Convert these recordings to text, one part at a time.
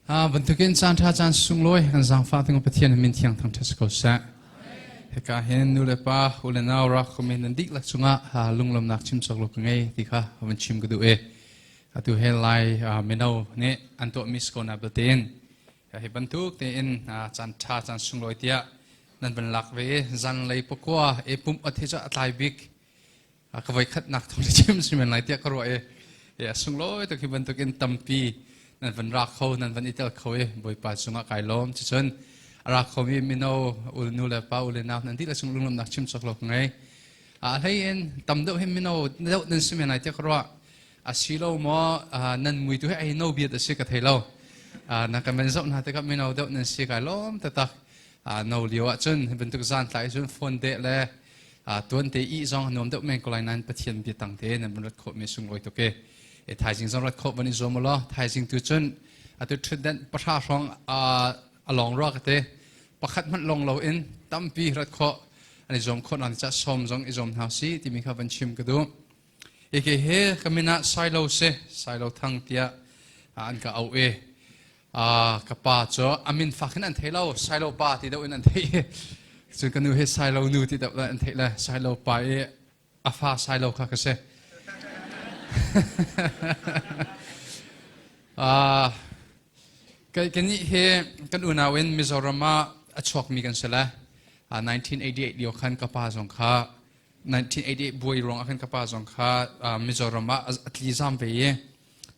Bantukin caan ṭha caan sunglawi kan zaangfah ding Pathian min thiang thangṭhat si ko seh. Hika hin nu le pa u le nau rak khumin nan dihlak cungah lunglawmnak chim cawk lo ka ngei ti kha van chim ka duh i atu he lai mino nih an tuahmi si ko na belte hi bantuk tein caan ṭha caan sunglawi tiah nan van lak ve i zanlei pakua e pumh at hi cu a tlai bik ka voi khatnak thong chim si men lai tiah ka ruah i e a sunglawi tuk hi bantukin tampi nan van ra kho nan van i tel kho i Bawipa cungah kai lawm cucun a ra khomi mino ul nu le pa u le nau nan dihlak cung lunglawmhnak chim cawk lo ka ngei a hlei in tam deuh hi mino deuh nan si men lai tiah ka ruah a si lo maw nan mui tu hi ai no biat a si ka thei lo na ka men zoh hna tikah mino deuh nan si kai lawm taktak no lio ahcun bantuk zan tlai cun phone deh le tuan te i zong nuam deuh men ko lai nain Pathian bia tang te nan rat khawh mi sunglawi tuk e e thaizing zong rat khawh van i zuam law thaizing tu cun atu thutden pahra hrawng a long rua ka te pakhat hmanh long lo in tampi rat khawh an i zuam khawh nan cha som zong i zuam hna si timi kha van chim ka duh e ke he kamina sailo se sailo thang tiah an ka au e ka pa cu a min fak in an thei lo Sailo pa ti deuh in an thei cun ka nu hi Sailo nu ti deuh an theih le Sailo pa i a fa Sailo kha ka si kan nih hi kan unau in Mizoram ah a chuakmi kan si le 1988 lio khan ka pa zong kha 1988 buai ruang ah khan ka pa zong kha Mizoram ah a tli zam ve i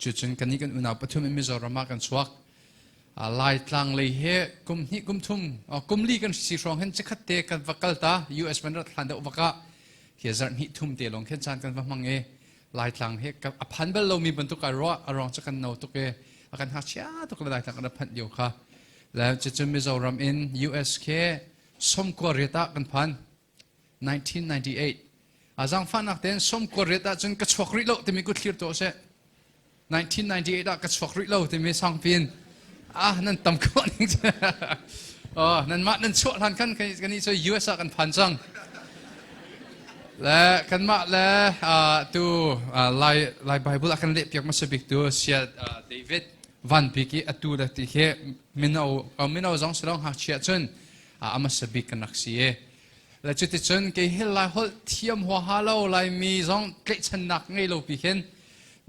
Cucun kannih kan unau pathum in Mizoram ah kan chuak. Laitlang lei he kum hnih kum thum kum li kan si hrawng hin chikhat te kan va kal ta US van rat hlan deuh vak ah hi zarh hnih thum te lawng khin caan kan va hmang i Laitlang he a phan bal lomi bantuk ai ruah a ruang cu kan no tuk i a kan ngakchia tuk le Laitlang kan rak phanh lio kha le cucun Mizoram in US ke somkua riat ah kan phan 1998 a zaangfahnak tein 98 ahcun ka chuak rih lo timi kut thlir tuah seh 1998 ah ka chuak rih lo timi sangpin ah nan tam ko ning oh nanmah nan chuah hlan khan kan i cu US ah kan phan cang le kanmah le tu lai lai Bible a kan leh piak hmasa bik tu sia David Van Bik i atu le ti khi mino mino zong si lo ngakchia cun a hmasa bik kan rak si i le cuticun kei hi lai holh thiam huaha lo laimi zong tlaihchannak ngei lo pi khin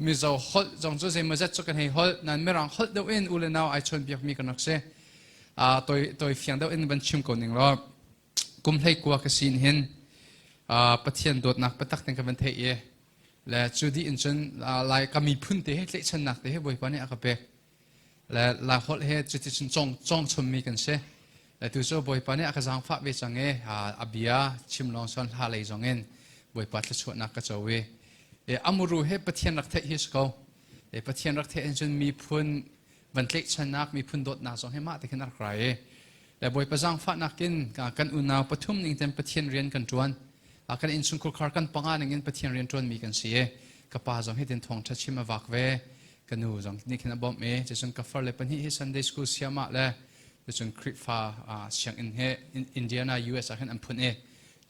mizo holh zong cu zeimawzat cu kan hei holh nan mirang holh deuh in u le nau ai chawn biakmi kan rak si toi toi fiang deuh in van chim ko ning law kum hlei kua ka sin hin Pathian dawtnak patak ten ka van theih i le cu dih in cun lai ka miphun te he tlaihchannak te he Bawipa nih a ka pek Le Laiholh he cuticun cawng cawng chommi kan si. Le tu cu Bawipa nih a ka zaangfah ve cang i a bia chim lawng son hla lei zong in Bawipa thluachuahnak ka co i e, amuru he Pathian rak theih hi si ko. E, Pathian rak theih in cun miphun van tlaihchannak miphun dawtnak zong hi mah te khin a rak rai i le Bawipa zaangfahnak in kan unau pathum ning ten Pathian rian kan ṭuan. Kan innchungkhar khar kan panga ning in Pathian rian ṭuanmi kan si i ka pa zong hi tin thawngṭha chim a vak ve. Ka nu zong nih khin a bawmh i cucun ka farle pahnih hi Sunday school siamah le cucun Khrihfa sianginn he Indiana US ah khin an phun i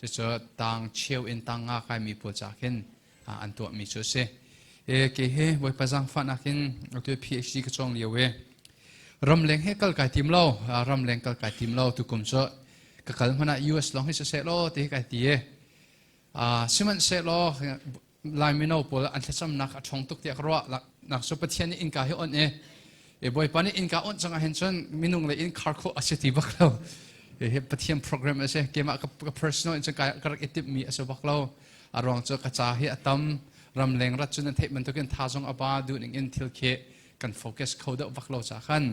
cucu tang cheu in tang nga kaimi pawl ca khin an tuahmi cu a si. E ke he Bawipa zaangfahnak in atu PhD ka cawng lio i ramleng he kal kai tim lo ramleng kal kai tim lo tukum cu ka kal hmanh ah US lawng hi siseh law ti hi kai ti i sihmanhsehlaw Lai mino pawl an thlacamnak a ṭhawng tuk tiah ka ruah nak cu Pathian nih innka hi on i e Bawipa nih innka on cang ah hin cun minung le inn khar khawh a si ti bak lo hi Pathian program a si keimah ka personal in cun ka rak i timhmi a si bak lo a ruang cu ka ca hi a tam ramleng rat cun nan theih bantukin tha zong a ba duh ning in thil khi kan focus kho deuh bak lo ca khan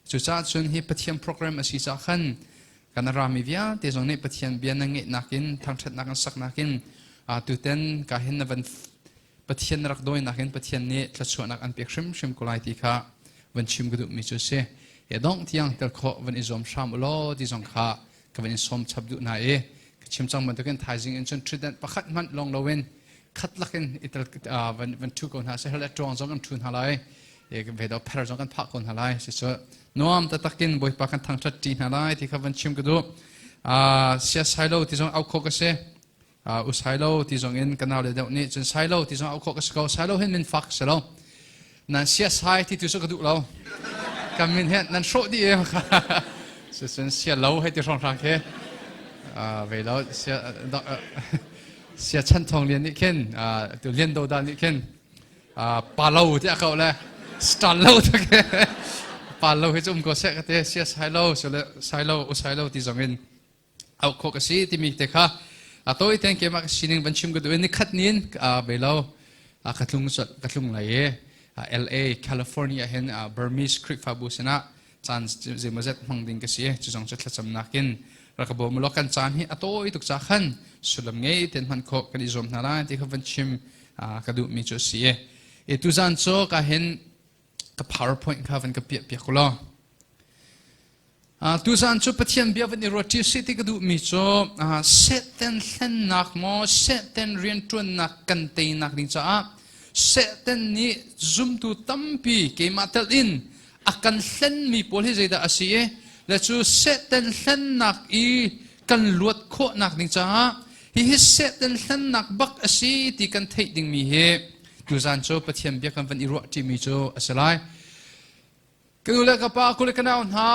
cucaah cun hi Pathian program a si ca khan Kan rami vialte zong nih Pathian bia na ngeihnak in thangṭhatnak an saknak in tuten ka hin na van Pathian na rak dawinak in Pathian nih thluachuahnak an pek hrimhrim ko lai ti kha van chim ka duhmi cu a si. E dongh tiang tel khawh van i zuam hram u law ti zong kha ka van in sawm chap duh hna i ka chim cang bantukin thaizing in cun ṭhutdenh pakhat hmanh lawng loin khat lakin i tel van van ṭhu ko hna seh le ṭuang zong kan ṭhu hna lai ve do pher zong kan phah ko hna lai si cu nuam taktak in bawipa kan thangṭhat ṭi hna lai ti kha van chim ka duh sia sailo ti zong au khawh ka si u sailo ti zong in ka nau le deuh nih cun sailo ti zong au khawh ka si ko sailo hin min fak si lo nan sia sai ti tu cu ka duh lo. Kan min he nan hrawh dih e Cucun sia lo hei ti hrawnghrang khi ve lo sia sia chan thong lian nih khin tu lian do da nih khin pa lo ti a kau le star lo ta ke pa lo hi cu um ko seh ka te sia sai lo sai lo u sai lo ti zong in auh khawh ka si timi te kha a tawi ten keimah ka sining van chim ka duh ni khat nin be lo ka tlung ka tlung lai i LA California hin Burmese Khrihfabu sinah caan zeimawzet hmang ding ka si cu zong cu thlacamnak in rak ka bawm law kan caan hi a tawi tuk ca khan sullam ngei ten hman khawh kan i zuam hna lai ti kha van chim ka duhmi cu a si i tuzan cu ka hin ka PowerPoint kha van ka piah piak law Tuzaan cu Pathian bia van i ruat ṭi sih ti ka duhmi cu Satan hlennak maw Satan rianṭuannak kan teinak ding caah Satan nih zumtu tampi keimah tel in a kan hlenmi pawl hi zeidah a si i le cu Satan hlennak i kan luat khawhnak ding caah hihi Satan hlennak bak a si ti kan theih dingmi hi tuzaan cu Pathian bia kan van i ruah ṭimi cu a si lai. Ka nu le ka pa, kule ka nau hna,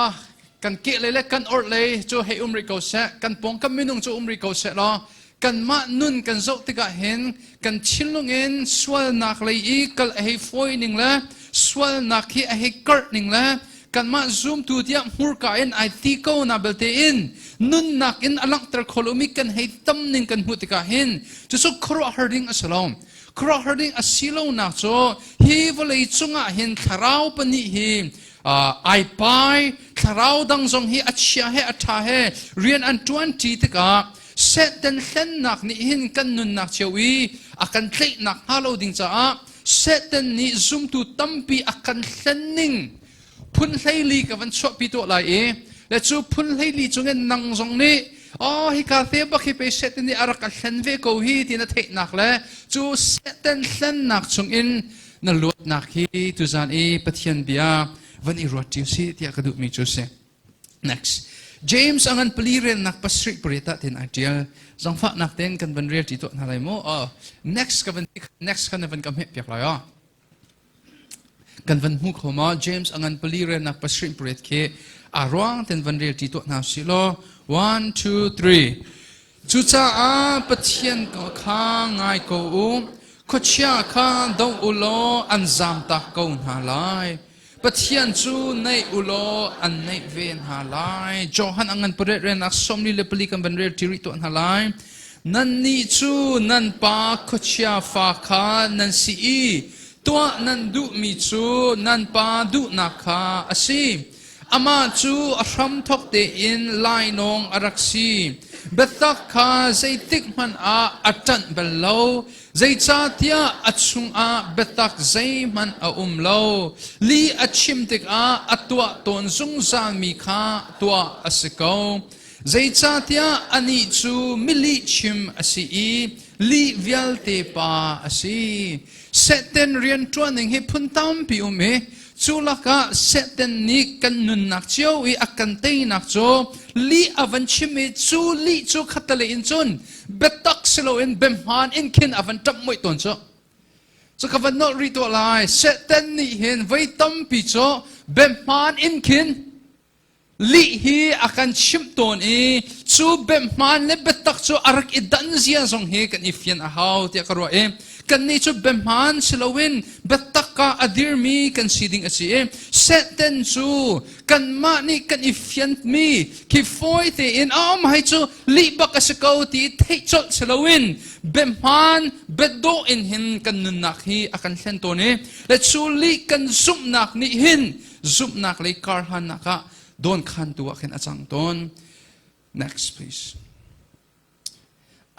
kan kehlei le kan orhlei cu hei um rih ko seh, kan pawngkam minung cu um rih ko seh law, kanmah nun kan zoh tikah hin kan thinlung in sualnak lei i kal a hei fawi ning le sualnak hi a hei karh ning le kanmah zumtu tiah hmurka in ai ti ko na belte in nunnak in a langhter kho lomi kan hei tam ning kan hmuh tikah hin cucu khuaruahhar ding a si lo. Khuaruahhar ding a si lonak cu hi vawlei cungah hin thlarau pahnih hi ai pai thlarau dang zong hi a chia he a ṭha he rian an ṭuan ṭi tikah Satan hlennak nih hin kan nunnak cio i a kan tlaihnak hnga lo ding caah Satan nih zumtu tampi a kan hlen ning phun 14 ka van chuahpi tuah lai i le cu phun 14 cungin nang zong nih oh hika te bak hi pei Satan nih a rak ka hlen ve ko hi ti na theihnak le cu Satan hlennak chungin na luatnak hi tuzan i Pathian bia van i ruat ṭi si tiah ka duhmi cu si. Next. James angan pali relnak pasarih pariat ah tin ai ṭial. Zangfahnak ten kan van rel ṭi tuah hna lai mu. Oh, next ka van next kan van ka hmeh piak lai oh. Kan van hmu kho maw? James a ngan pali relnak pasarih pariat khi a ruang ten van rel ṭi tuah hna usih law. One, two, three. Cucaah Pathian kha ngai ko u. Khuachia kha doh u law an zamtak ko hna lai. Pathian cu naih u law an naih ve hna lai. Johan a ngan pariat relnak 44 kan van rel ṭi rih tuah hna lai. Nannih cu nan pa khuachia fa kha nan si i tuah nan duhmi cu nan pa duhnak kha a si. Amah cu a hramthawk tein lainawng a rak si. Biatak kha zeitik hmanh ah a ṭanh bal lo, zeicahtiah a chungah biatak zeihmanh a um lo. Li a chim tikah a tuah tawn zungzalmi kha tuah a si ko. Zeicahtiah anih cu milihchim a si i lih vialte pa a si. Satan rianṭuan ning hi phun tampi um i cu lakah Satan nih kan nunnak cio i a kan teinak cu lih a van chim i cu lih cu khattelei in cun biatak si loin biahmaan in khin a van ṭamh muih tawn cu. Cu ka van nolh rih tuah lai. Satan nih hin voi tampi cu biahmaan in khin Lih hi a kan chimh tawn i cu biahmaan le biatak cu a rak i dan zia zong hi kan i fian a hau tiah ka ruah i kannih cu biahmaan si loin biatak ah a dirmi kan si ding a si i Satan cu kanmah nih kan i fianmi khi fawi tein a um hai cu lih bak a si ko ti theih colh si loin biahmaan biadawh in hin kan nunnak hi a kan thlen tawn i le cu lih kan zumhnak nih hin zumhnak lei karhlannak ah dawnkhantu ah khin a cang tawn. Next please.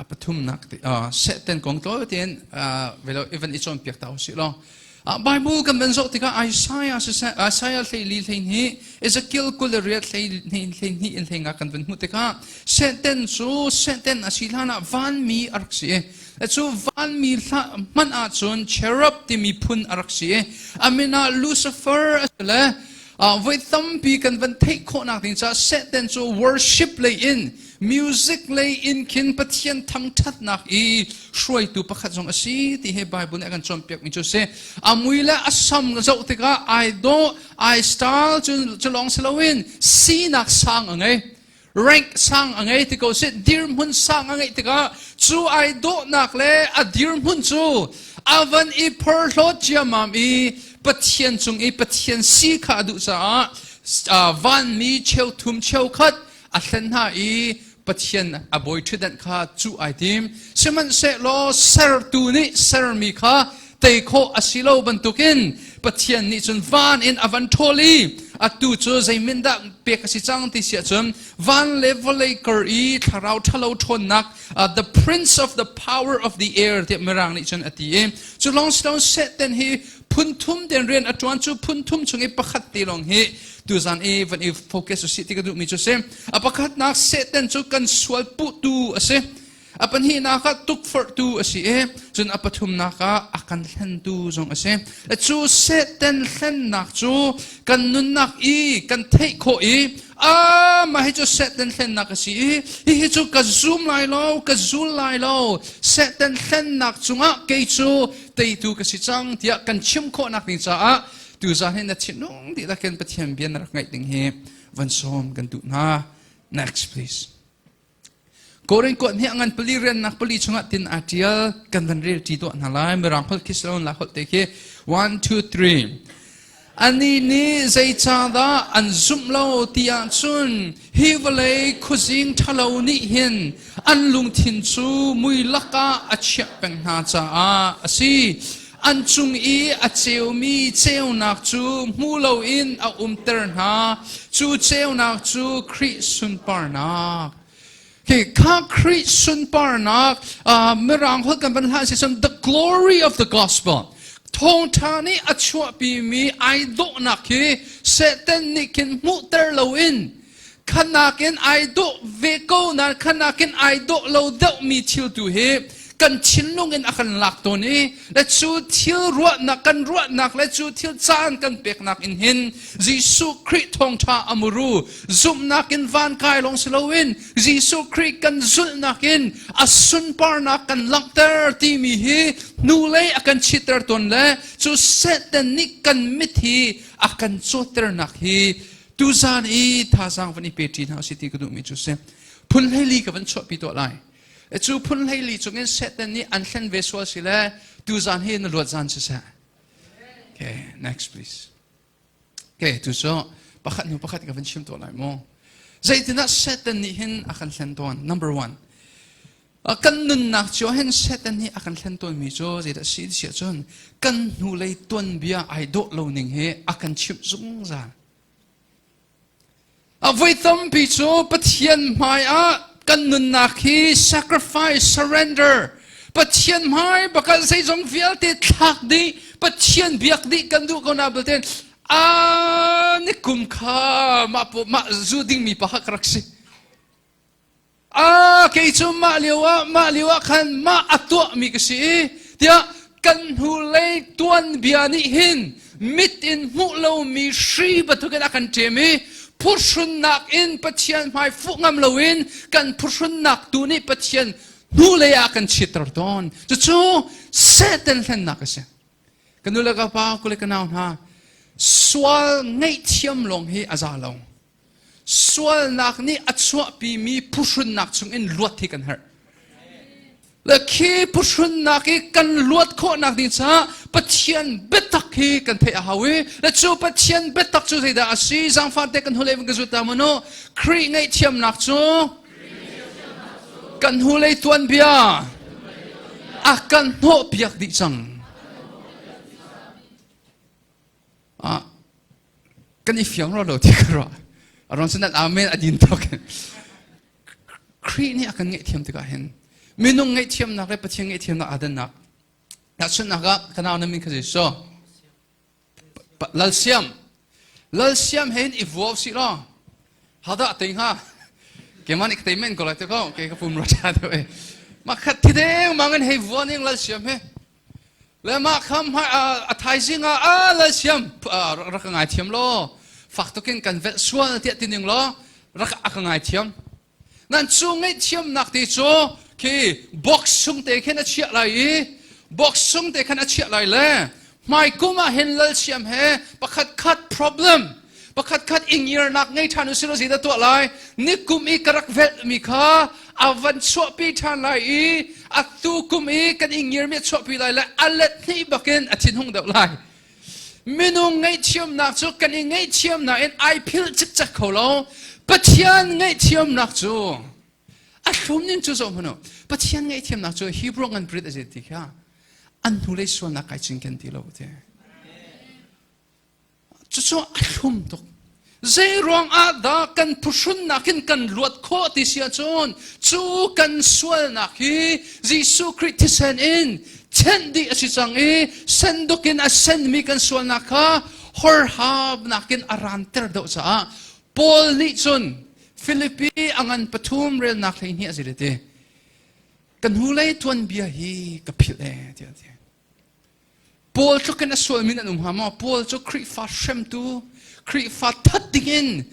A pathumnak Satan kong tlawi tein velo even i cawnpiak ta usih law. Bible kan van zoh tikah Isaiah siseh Isaiah 14 hlei Ezekiel 28 hlei hlei hnih in hlei nga kan van hmuh tikah Satan cu Satan a si hlan ah vanmi a rak si i Cu vanmi hmanh ahcun cherub timi phun a rak si i a min ah Lucifer a si le voi tampi kan van theih khawhnak ding caah Satan cu worship lei in music lei in khin Pathian thangṭhatnak i hruaitu pakhat zong a si ti hi Bible nih a kan cawnpiakmi cu a si. A mui le a sam zoh tikah ai dawh. Ai style cu cu lawng si loin sinak sang a ngei. Rank sang a ngei ti ko si dirhmun sang a ngeih tikah cu ai dawhnak le a dirhmun cu a van i phorhlawt ciammam i Pathian cung i Pathian si kha a duh caah vanmi cheuthum cheukhat a hlen hna i Pathian a bawi ṭhutdenh kha cuh ai tim. Sihmanhsehlaw sertu nih sermi kha tei khawh a si lo bantukin Pathian nih cun van in a van ṭhawl i atu cu zeimin dah pek a si cang ti si ahcun van le vawlei kar i thlarau ṭhalo ṭhawnnak the prince of the power of the air tiah mirang nih cun a ti i cu lawng si lo Satan hi phun thum ten rian a ṭuan cu phun thum chung i pakhat te lawng hi tuzan i van i focus usih ti ka duhmi cu si a pakhatnak Satan cu kan sual puhtu a si a pahnihnak ah tukforhtu a si i cun a pathumnak ah a kan hlentu zong a si cu Satan hlennak cu kan nunnak i kan theih khawh i a mah hi cu Satan hlennak a si i hihi cu ka zum lai lo ka zul lai lo Satan hlennak cungah kei cu teitu ka si cang tiah kan chim khawhnak ding caah tuzan hi na thinlung dihlak in Pathian bia na rak ngaih ding hi van sawm kan duh hna next please Korin kuat hi a ngan pali riannak pali chungah tin aa ṭial kan van rel ṭi tuah hna lai mirang holh khi silon la holh te khi 1 2 3 Ani nih zeicahdah an zumh lo ti ahcun hi vawlei khuazing ṭhalo nih hin an lungthin cu mui lakah a chiah peng hna caah a si. An cung i a ceumi ceunak cu hmu loin a umter hna. Cu ceunak cu Khrih sunparnak. Khi kha Khrih sunparnak Mirang holh kan van hlan si cun the glory of the gospel. Thawngṭha nih a chuahpimi ai dawhnak hi Satan nih khin hmuhter loin khanak in ai dawh ve ko nain khanak in ai dawh lo deuhmi thil tu hi kan thinlung in a kan lak tawn i le cu thil ruahnak kan ruahnak le cu thil caan kan peknak in hin Jesuh Khrih thawngṭha a muru zumhnak in van kai lawng si loin Jesuh Khrih kan zulhnak in a sunparnak kan langhter timi hi hnulei a kan chitter tawn le cu Satan nih kan mit hi a kan cawtternak hi tuzan i thazaang van i pe ṭi hna usih ti ka duhmi cu si. Phun hleili ka van chuahpi tuah lai. Cu phun hleili chungin Satan nih an hlen ve sual si le tuzan hi na luat zan siseh. Okay, next please. Okay, tu cu pakhat hnu pakhat ka van chim tuah lai mu. Zeitinah Satan nih hin a kan hlen tawn? Number one, kan nunnak cio hin Satan nih a kan hlen tawnmi cu zeidah si ti ahcun kan hnulei tuanbia ai dawh lo ning hi a kan chimh zungzal. A voi tampi cu Pathian hmai ah kan nunnak hi sacrifice, surrender, Pathian hmai bakal zeizong vialte thlak dih, Pathian biak dih kan duh ko na belte a ni kum kha mah mah zu dingmi pa kha ka rak si. A kei cu mah lio ah mah lio ah khan mah a tuahmi ka si i tiah kan hnulei tuanbia nih hin mit in hmuh lomi hri bantukin a kan ṭem i phuhrunnak in Pathian hmai fuh ngam loin kan phuhrunnak tu nih Pathian hnulei ah kan chitter tawn. Cucu Satan hlennak a si. Ka nu le ka pa, ku le ka nau hna, sual ngaihthiam lawng hi a za lo. Sualnak nih a chuahpimi phuhrunnak chungin luat hi kan herh. Le khi phuhrunnak i kan luat khawhnak ding caah Pathian biatak hi kan theih a hau i le cu Pathian biatak cu zeidah a si zaangfah te kan hulei ka zut ta manu Khrih ngaihthiamnak cu kan hulei tuanbia a kan hnawhpiak dih cang. Ah, kan i fiang ro lo ti ka ruah. Aron sin amen a din tok. Khrih nih a kan ngaihthiam tikah hin minung ngaihthiamnak le Pathian ngaihthiamnak aa dannak. Tahchunhnak ah ka nau na min kha so. Lal Siam. Lal Siam he hin i vuau si law. Hada te hnga. Keimah nih ka tei men ko lai te ko. Ke ka pum ro tha deuh e. Ma khat thi deng mang in hei vua ning Lal Siam he. Le mah kha a thaizing ah a lal siam rak ka ngaithiam law fak tukin kan velh sual tiah ti ning law rak a ka ngaithiam nan cu ngaihthiamnak te cu khi box chung te khin a chiah lai i box chung te khan a chiah lai le. Hmai kum ah hin lalsiam he pakhat khat problem, pakhat khat ingirnak ngei ṭhan usih law zeidah tuah lai? Nikum i ka rak velhmi kha a van chuahpi ṭhan lai i atu kum i kan ingirmi a chuahpi lai le a let hnih bakin a thinhung deuh lai. Minung ngaihthiamnak cu kan i ngaihthiamnak in ai philh cikcek kho lo. Pathian ngaihthiamnak cu a thlum ning cu zoh hmanh u. Pathian ngaihthiamnak cu Hebrew ngan prit a ti kha an hnulei sualnak kai cinken ti lo te. Cucu a thlum tuk. Zei ruang ah dah kan phuhrunnak in kan luat khawh ti si ahcun cu kan sualnak hi Jesuh Khrih thisen in thenh dih a si cang i senduk in a senmi kan sualnak kha horhabnak in a ranter deuh caah Paul nih cun Filipi a ngan pathum relnak 12 a si ti. Ka hnulei tuanbia hi ka philh ee tiah a ti. Paul tluk in a sualmi an um hnga maw? Paul cu Khrihfa hremtu, Khrihfa that dingin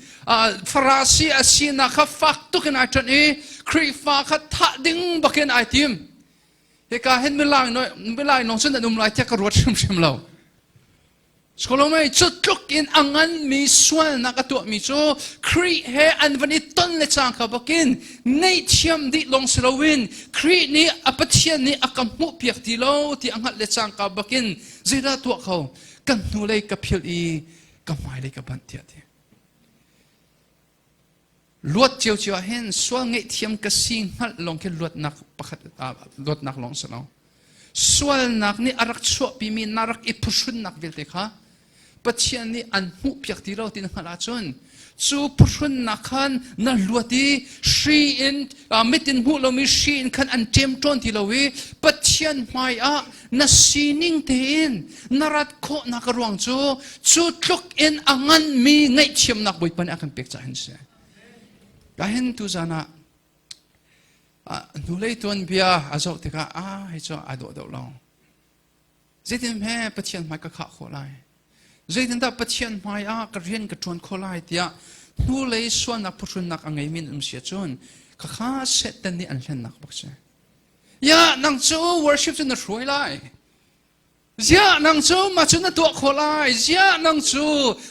Farasi a sinak kha fak tuk in ai ṭanh i Khrihfa kha thah ding bakin ai tim. Hika hin milai nong cun an um lai tiah ka ruat hrimhrim lo. Solomon cu tluk in a nganmi sualnak a tuahmi cu Khrih he an van i ton le cangka bakin ngaihthiam dih lawng si loin Khrih nih a Pathian nih a ka hmuhpiak ti lo ti a hngalh le cangka bakin zeidah tuah kho kan hnulei ka philh i ka hmailei ka banh tiah ti. Luat ciocio ah hin sual ngaihthiam ka si hngalh lawng khi luatnak pakhat luatnak lawng si lo. Sualnak nih a rak chuahpimi na rak i phuhrunnak vialte kha Pathian nih an hmuhpiak ti lo ti na hngalh ahcun cu phuhrunnak khan na luat i hri in mit in hmuh lomi hri in khan an ṭemṭawn ti lo i Pathian hmai ah na sining tein na rat khawhnak a ruang cu cu tluk in a nganmi ngaihthiamnak Bawipa nih a kan pek caah hin si. Ka hin tu zan ah hnulei tuanbia a zoh tikah a hi cu ai dawh deuh lo. Zeitin he Pathian hmai ka khah khawh lai? Zeitindah Pathian hmai ah ka rian ka ṭuan khawh lai tiah hnulei sualnak phuhrunnak a ngeimi an um si ahcun khakha Satan nih an hlennak bak si. Ya nang cu worship cu na hruai lai. Ziah nang cu mah cu na tuah khawh lai. Ziah nang cu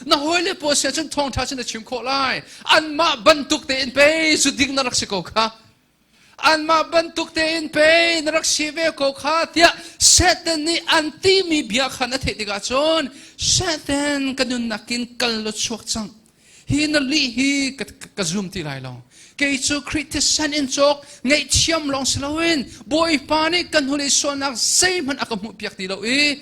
na hawile pawl sin cun thawngṭha cu na chim khawh lai. Anmah bantuk tein pei zu ding na rak si ko kha. Anmah bantuk tein pei na rak si ve ko kha tiah Satan nih an timi bia kha na theih tikah cun Satan ka nunnak in kal law chuak cang. Hi na lih hi ka zum ti lai lo. Kei cu Khrih thisen in cawk ngaihthiam lawng si loin Bawipa nih kan hun i sualnak zeihmanh a ka hmuhpiak ti lo i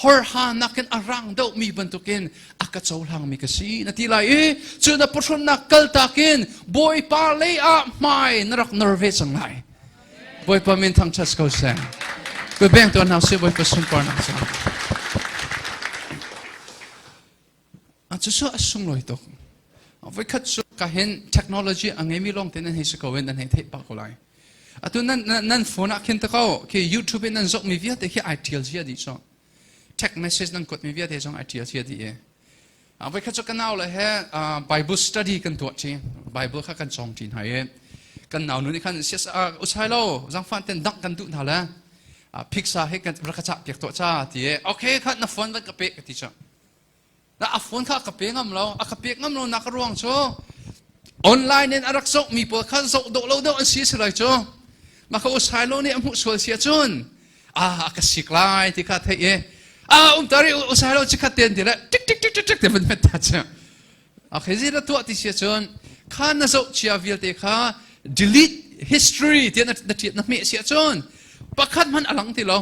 horhanak in a rang deuhmi bantukin a ka cohlangmi ka si na ti lai i cu na phuhrunnak kaltak in Bawipa lei ah hmai na rak nor ve cang lai. Bawipa min thangṭhat ko seh. Kut beng tuan hna usih Bawipa sunparnak caah. Cucu a sunglawi tuk. Voikhat cu ka hin technology a ngeimi lawng te nan hei si ko in nan hei theih pah ko lai. Atu nan, nan phone ah khin ta ko khi YouTube in nan zohmi vialte khi ai ṭial cia dih cu. Text message nan kuatmi vialte zong ai ṭial cia dih i. Voikhat cu ka nau le he Bible study kan tuah ṭi. Bible kha kan cawng ṭi hna i kan nau nu nih khan usai lo zangfan ten dangh kan duh hna le phiksa he kan rak ka cah piak tuah ca ti i okay kha na phone van ka pe ka ti cu. Na a phone kha ka pe ngam lo. A ka pek ngam lo nak a ruang cu online in a rak zoh mi pawl kha zoh dawh lo deuh an si si lai cu. Mah kha usai lo nih a hmuh sual si ahcun a a ka sik lai ti kha theih i a um tari usai lo chikhat ten ti le tik tik tik tik tik te van hmet ta cu. A khi na tuah ti si ahcun kha na zoh chia vialte kha delete history ti na na hmeh si ahcun pakhat hmanh a lang ti lo.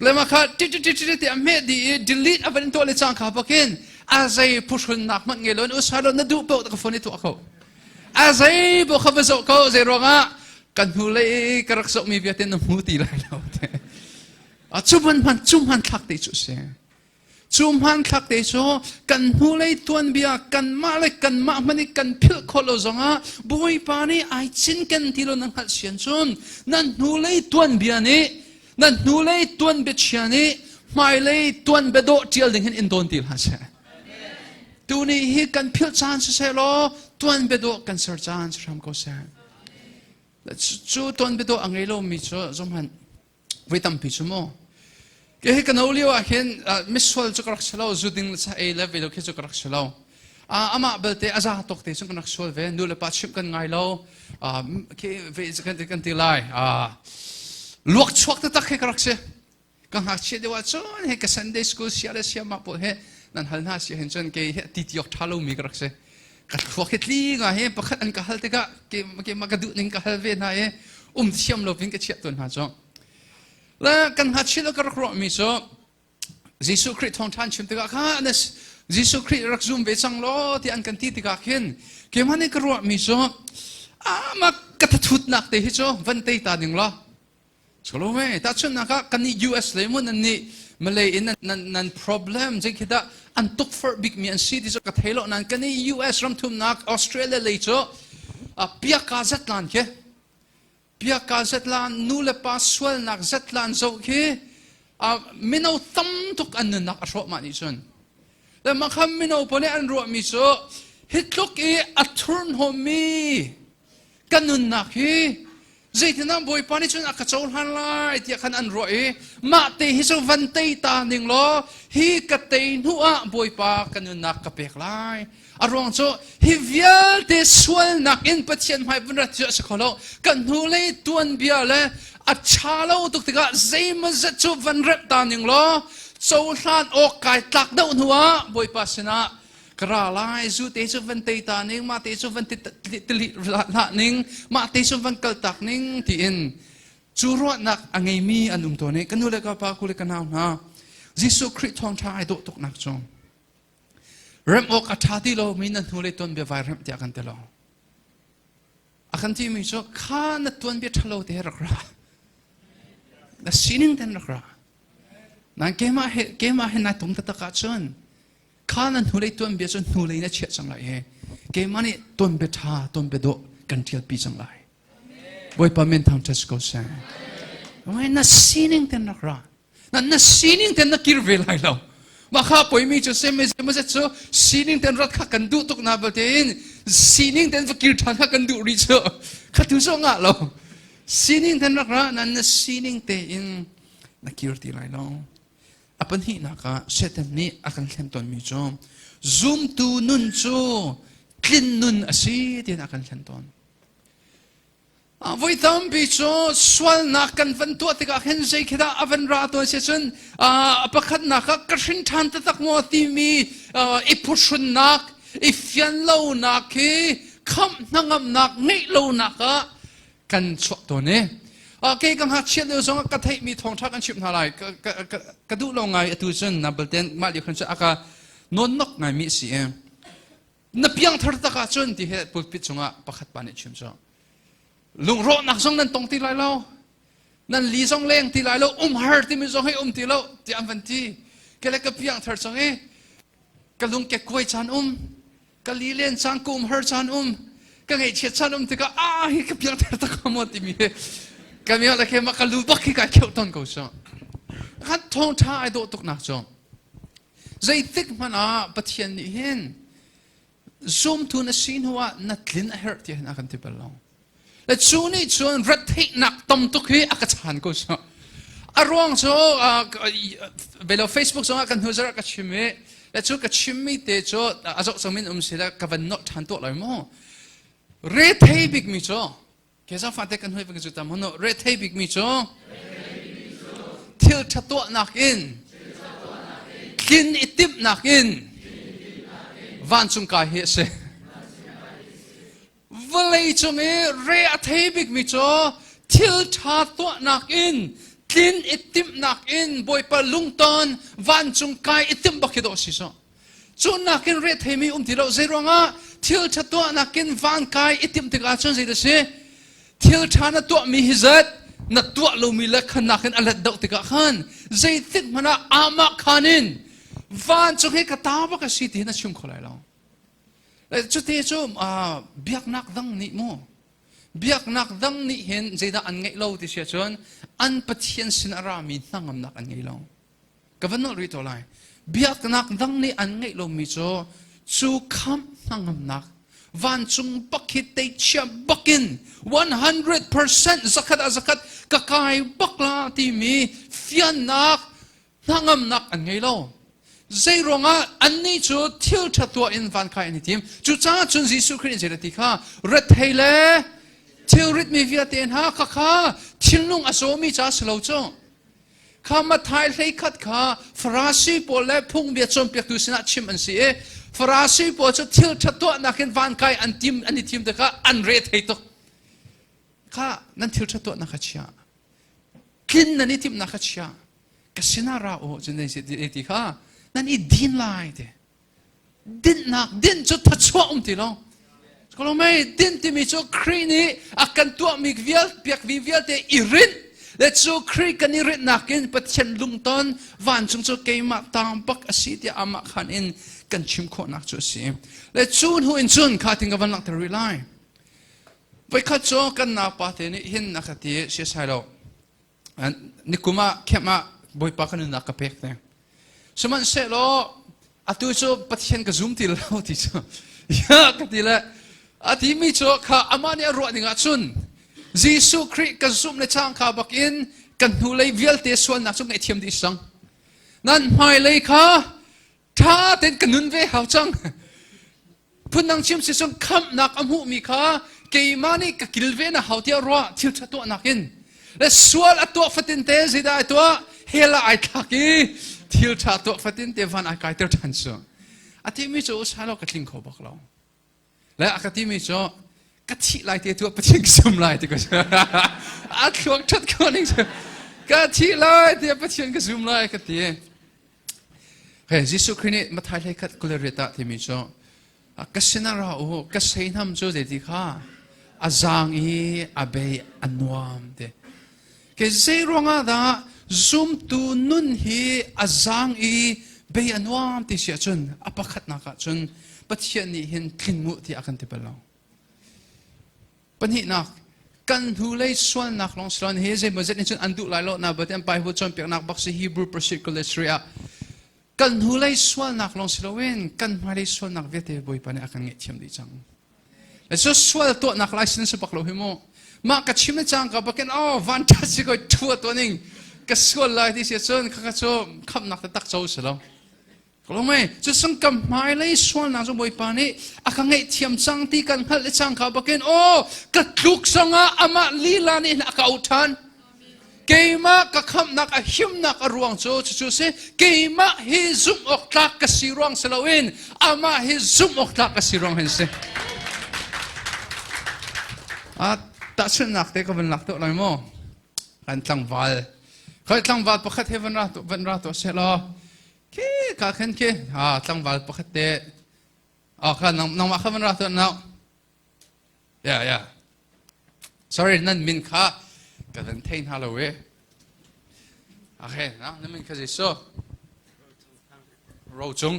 Lema kha ti ti a hmeh dih i delete a van tuah le cangka bakin a zei phuhrunnak hmanh ngei loin usai lo na duh paoh ka phone i tuah ko. A zei bo kha va zoh ko zei ruangah kan hnu lei ka rak zohmi vialte na hmu ti lai lo te. A cu man hman cu hman thlak te cu si. Cu hmanthlak te cu kan hnulei tuanbia kanmah le kanmah hmanh i kan philh khawh lo zongah Bawipa nih ai cinken ti lo nan hngalh sian cun nan hnulei tuanbia nih nan hnulei tuanbia chia nih hmailei tuanbia dawh ṭial ding hin in dawn ti hlah seh. Tuni hi kan philh caan siseh law tuanbia dawh kan ser caan si hram ko seh. Cu tuanbia dawh a ngei lomi cu zohhmanh voi tampi cu mu. Ke hi ka no lio ah hin misual cu ka rak si lo, zu ding le sa ei le velo khi cu ka rak si lo. Amah belte a za tok te cun kan rak sual ve. Nu le pa chimh kan ngai lo. Khi ve kan ti lai. Luak chuak taktak khi ka rak si. Ka ngakchia deuh ah cun he ka Sunday school sia le siamah pawl he nan hal hna si hin cun kei he ti tiok ṭha lomi ka rak si. Ka thluak hi tli nga he pakhat an ka hal tikah keimah ka duh ning ka hal ve hna i um thiam lo pin ka chiah tawn hna cu. Le kan ngakchia ka rak ruahmi cu Jesuh Khrih thawngṭha an chim tikah khan Jesuh Khrih rak zum ve cang law ti an kan ti tikah khin keimah nih ka ruahmi cu amah ka thathutnak te hi cu van tei ta ding law Cholo me tahchunhnak ah kan nih US le mun an nih Malay in nan nan problem zei khi dah an tukforh bikmi an si ti cu ka thei lo nan kan nih US ramthumnak Australia lei cu piaka zatlan khi piaka zatlan nu le pa sualnak zatlan zoh khi mino tam tuk an nunnak a hrawh mah nih cun le mah kha mino pawl nih an ruahmi cu hi tluk i a thurhnawmmi Kan nunnak hi zeitindah Bawipa nih cun a ka cohlan lai tiah khan an ruah i mah te hi cu van tei ta ning law hi ka tei hnu ah Bawipa ka nunnak ka pek lai. A ruang cu hi vialte sualnak in Pathian hmai vun rat cu a si kho lo. Kan hnulei tuanbia le a ṭha lo tuk tikah zeimawzat cu van remh ta ning law cohlan awk kai tlak deuh hnu ah Bawipa sinah ka ra lai zu te cu van tei ta ning mah te cu van tili hlah ning mah te cu van kal tak ning tiin cu ruahnak a ngeimi an um tawn i ka nu le ka pa ku le ka nau hna Jesuh Khrih thawngṭha ai dawh tuk nak cu rem awk a ṭha ti lo mi na hnu le tuan bia vai remh tiah kan ti lo a kan timi cu kha na tuan bia ṭhalo te rak ra na sining ten rak ra nan keimah he keimah he nai tum taktak ahcun Kha na hnulei tuanbia cu hnulei na chiah cang lai i keimah nih tuanbia ṭha tuanbia dawh kan ṭialpi cang lai. Bawipa min thangṭhat si ko seh. Na sining ten rak ra. Na, na sining ten na kir ve lai lo. Mah kha poimi cu seme zemazet cu sining ten rat kha kan duh tuk na batein sining ten va kir ṭhan kha kan duh rih cu kha tu cu ngah lo. Sining ten rak ra na na sining tein na kir ti lai lo. A pahnihnak ah Satan nih a kan hlen tawnmi cu zumtu nun cu tlin nun a si tiin a kan hlen tawn. Voi tampi cu sualnak kan van tuah tikah khin zei khi dah a van ra tawn si cun a pakhatnak ah ka hrin ṭhan taktak maw timi i phuhrunnak i fian lonak hi khamh hnangamnak ngeih lonak ah kan chuak tawn i kei ka ngakchia lio zong ka theihmi thawngṭha kan chimh hna lai ka duh lo ngai atu cun na balten mah lio khan cu aka nawnnok ngaimi a si i na piangthar tak ahcun ti he pulpit cungah pakhat pa nih chim cu lungrawhnak zong nan tong ti lai lo nan li zong leng ti lai lo umhar timi zong hei um ti lo ti an van ti kele ka piangthar cang i ka lung ke kuai caan um ka lilen caan ka umhar caan um ka ngaihchiat caan um tikah ah hi ka piangthar tak maw timi hi ka mi la khe ma ka lu bak hi kai kheuh ton ko so kan thawng tha ai dawh tuk nak cu zeitik hmanh ah Pathian nih hin zumtu na si hnu ah na tlin a herh ti hin a kan ti bal lo Le cu nih cun retheihnak tam tuk hi a ka chan ko cu. A ruang cu belo Facebook zongah kan hnu zarh ka chim i le cu ka chimmi te cu a zoh cangmi um si le ka van nolh ṭhan tuah lai mu. Rethei bikmi cu ke zong fate kan hui cu tam hunu rethei bikmi cu thil ṭha tuahnak in tlin i timhnak in vancung kai hi a si. Vawlei cung i re a thei bikmi cu thil ṭha tuahnak in tlin i timhnak in Bawipa lungton vancung kai i timh bak hi dawh si sawh. Cu nakin re theimi um ti lo zeiruangah thil ṭha tuahnak in van kai i timh tikah cun zei si thil ṭha na tuahmi hi zat na tuah lomi le khan nakin a let deuh tikah khan zeitik hmanh ah amah khan in vancung hi ka ta bak a si ti hin a chim kho lai lo. Cuti cu biaknak dang nih mu biaknak dang nih hin zeidah an ngeih lo ti si ahcun an Pathian sin a rami hnangamnak an ngei lo. Ka van nolh rih to lai. Biaknak dang nih an ngeih lomi cu cu khamh hnangamnak vancung bak hi teichia bakin 100% zakhat ah zakhat ka kai bak la timi fiannak. Hnangamnak an ngei lo. Zei ruangah annih cu thil ṭha tuah in van kai an i tim. Cucaah cun Jesuh Khrih nih zei ti kha rethei le thilrit mi vialte hna khakha thinlung a zawmi ca si lo cu. Kha Matthai 13 kha Farasi pawl le phungbia cawnpiaktu sinah chim an si i Farasi pawl cu thil ṭha tuahnak in van kai an tim an i thim tikah an re thei tuk. Kha nan thil ṭha tuahnak kha chia. Tlin nan i timhnak kha chia. Ka sinah ra u cun ti kha nan i din lai ti. Dinhnak dinh cu thachuah um ti lo. Ko mei dinh timi cu Khrih nih a kan tuahmi vial piakmi vialte i rinh le cu Khrih kan i rinhnak in Pathian lungton vancung cu keimah tang bak a si tiah amah khan in kan chim khawhnak cu a si. Le cu hnu in cun kha tin ka van langhter rih lai. Voikhat cu kan naupa te nih hin a ka ti siasai lo. Nikum ah camp ah Bawipa ka nunnak ka pek te. Sihmanhsehlaw atu cu Pathian ka zum ti lo ti cu ya ka ti le a timi cu kha amah nih a ruah ding ah cun Jesuh Khrih ka zumh le cangka bakin kan hnulei vialte sualnak cu ngaihthiam dih sang. Nan hmailei kha ṭha tein ka nun ve hau cang. Phundang chim si cun khamhnak a hmuhmi kha keimah nih ka kilven a hau tiah ruah thil ṭha tuahnak in le sual a tuah fatin te zeidah ai tuah hell ah ai thlak i thil ṭha tuah fatin te van ai kaiter ṭhan cu a timi cu usalo ka tling kho bak lo le a ka timi cu ka thih lai te tu Pathian ka sum lai ti ko a thluak ṭhat ko ning cu ka thih lai te Pathian ka zum lai ka ti Hey, Jesuh Khrih nih Matthai 21 28 ah timi cu ka sinah ra u ka seihnam cu zeiti kha a zaang i a bei a nuam te ke zei ruangah dah zumtu nun hi a zaang i bei a nuam ti si ahcun a pakhatnak ah cun Pathian nih hin tling mu tiah a kan ti bal lo Pahnihnak, kan hnulei sualnak lawng si loin hi zeimawzet nih cun an duh lai lo na but an Bible cawnpiaknak bak si Hebrew Pursuit ah kan hnulei sualnak lawng si loin kan hmailei sualnak vialte Bawipa nih a kan ngaihthiam dih cang. Le cu sual tuahnak lai sin si bak lo hi mu. Mah ka chim le cangka bakin oh van ṭhat si ko ṭhua tuah ning ka sual lai ti si cun khakha cu khamhnak taktak co si lo. Kalomei, cucun ka hmailei sualnak cu Bawipa nih a ka ngaihthiam cang ti kan hngalh le cangka bakin aw ka tluk zongah amah lila nih a ka auh ṭhan. Keimah ka khamhnak a himnak a ruang cu cucu si keimah hi zumh awk tlak ka si ruang si loin amah hi zumh awk tlak ka si ruang hin si. Ah, tahchunhnak te ka van lak tuah lai maw? Kan tlangval. Khoi tlangval pakhat he van ra van ra tuah seh law Khi ka khan khi ha tlangval pakhat te oh kha nang nangmah kha van ra tuah nau yeah yeah sorry nan min kha ka van thei hna lo e okay na nan min kha Jesu ro cung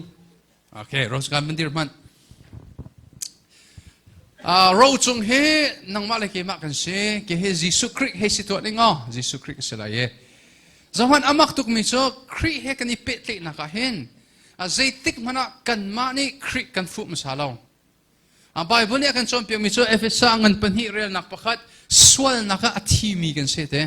okay ro cung kan dir hmanh ro cung hi nangmah le keimah kan si ke hi Jesuh Khrih hei si tuah ding aw Jesuh Khrih ka si lai e Zohhmanh a mak tukmi cu Khrih he kan i pehtlaihnak ah hin zeitik hmanh ah kanmah nih Khrih kan fuh hmasa lo. Bible nih a kan cawnpiakmi cu Efesa ngan pahnih relnak pakhat sualnak ah a thimi kan si te.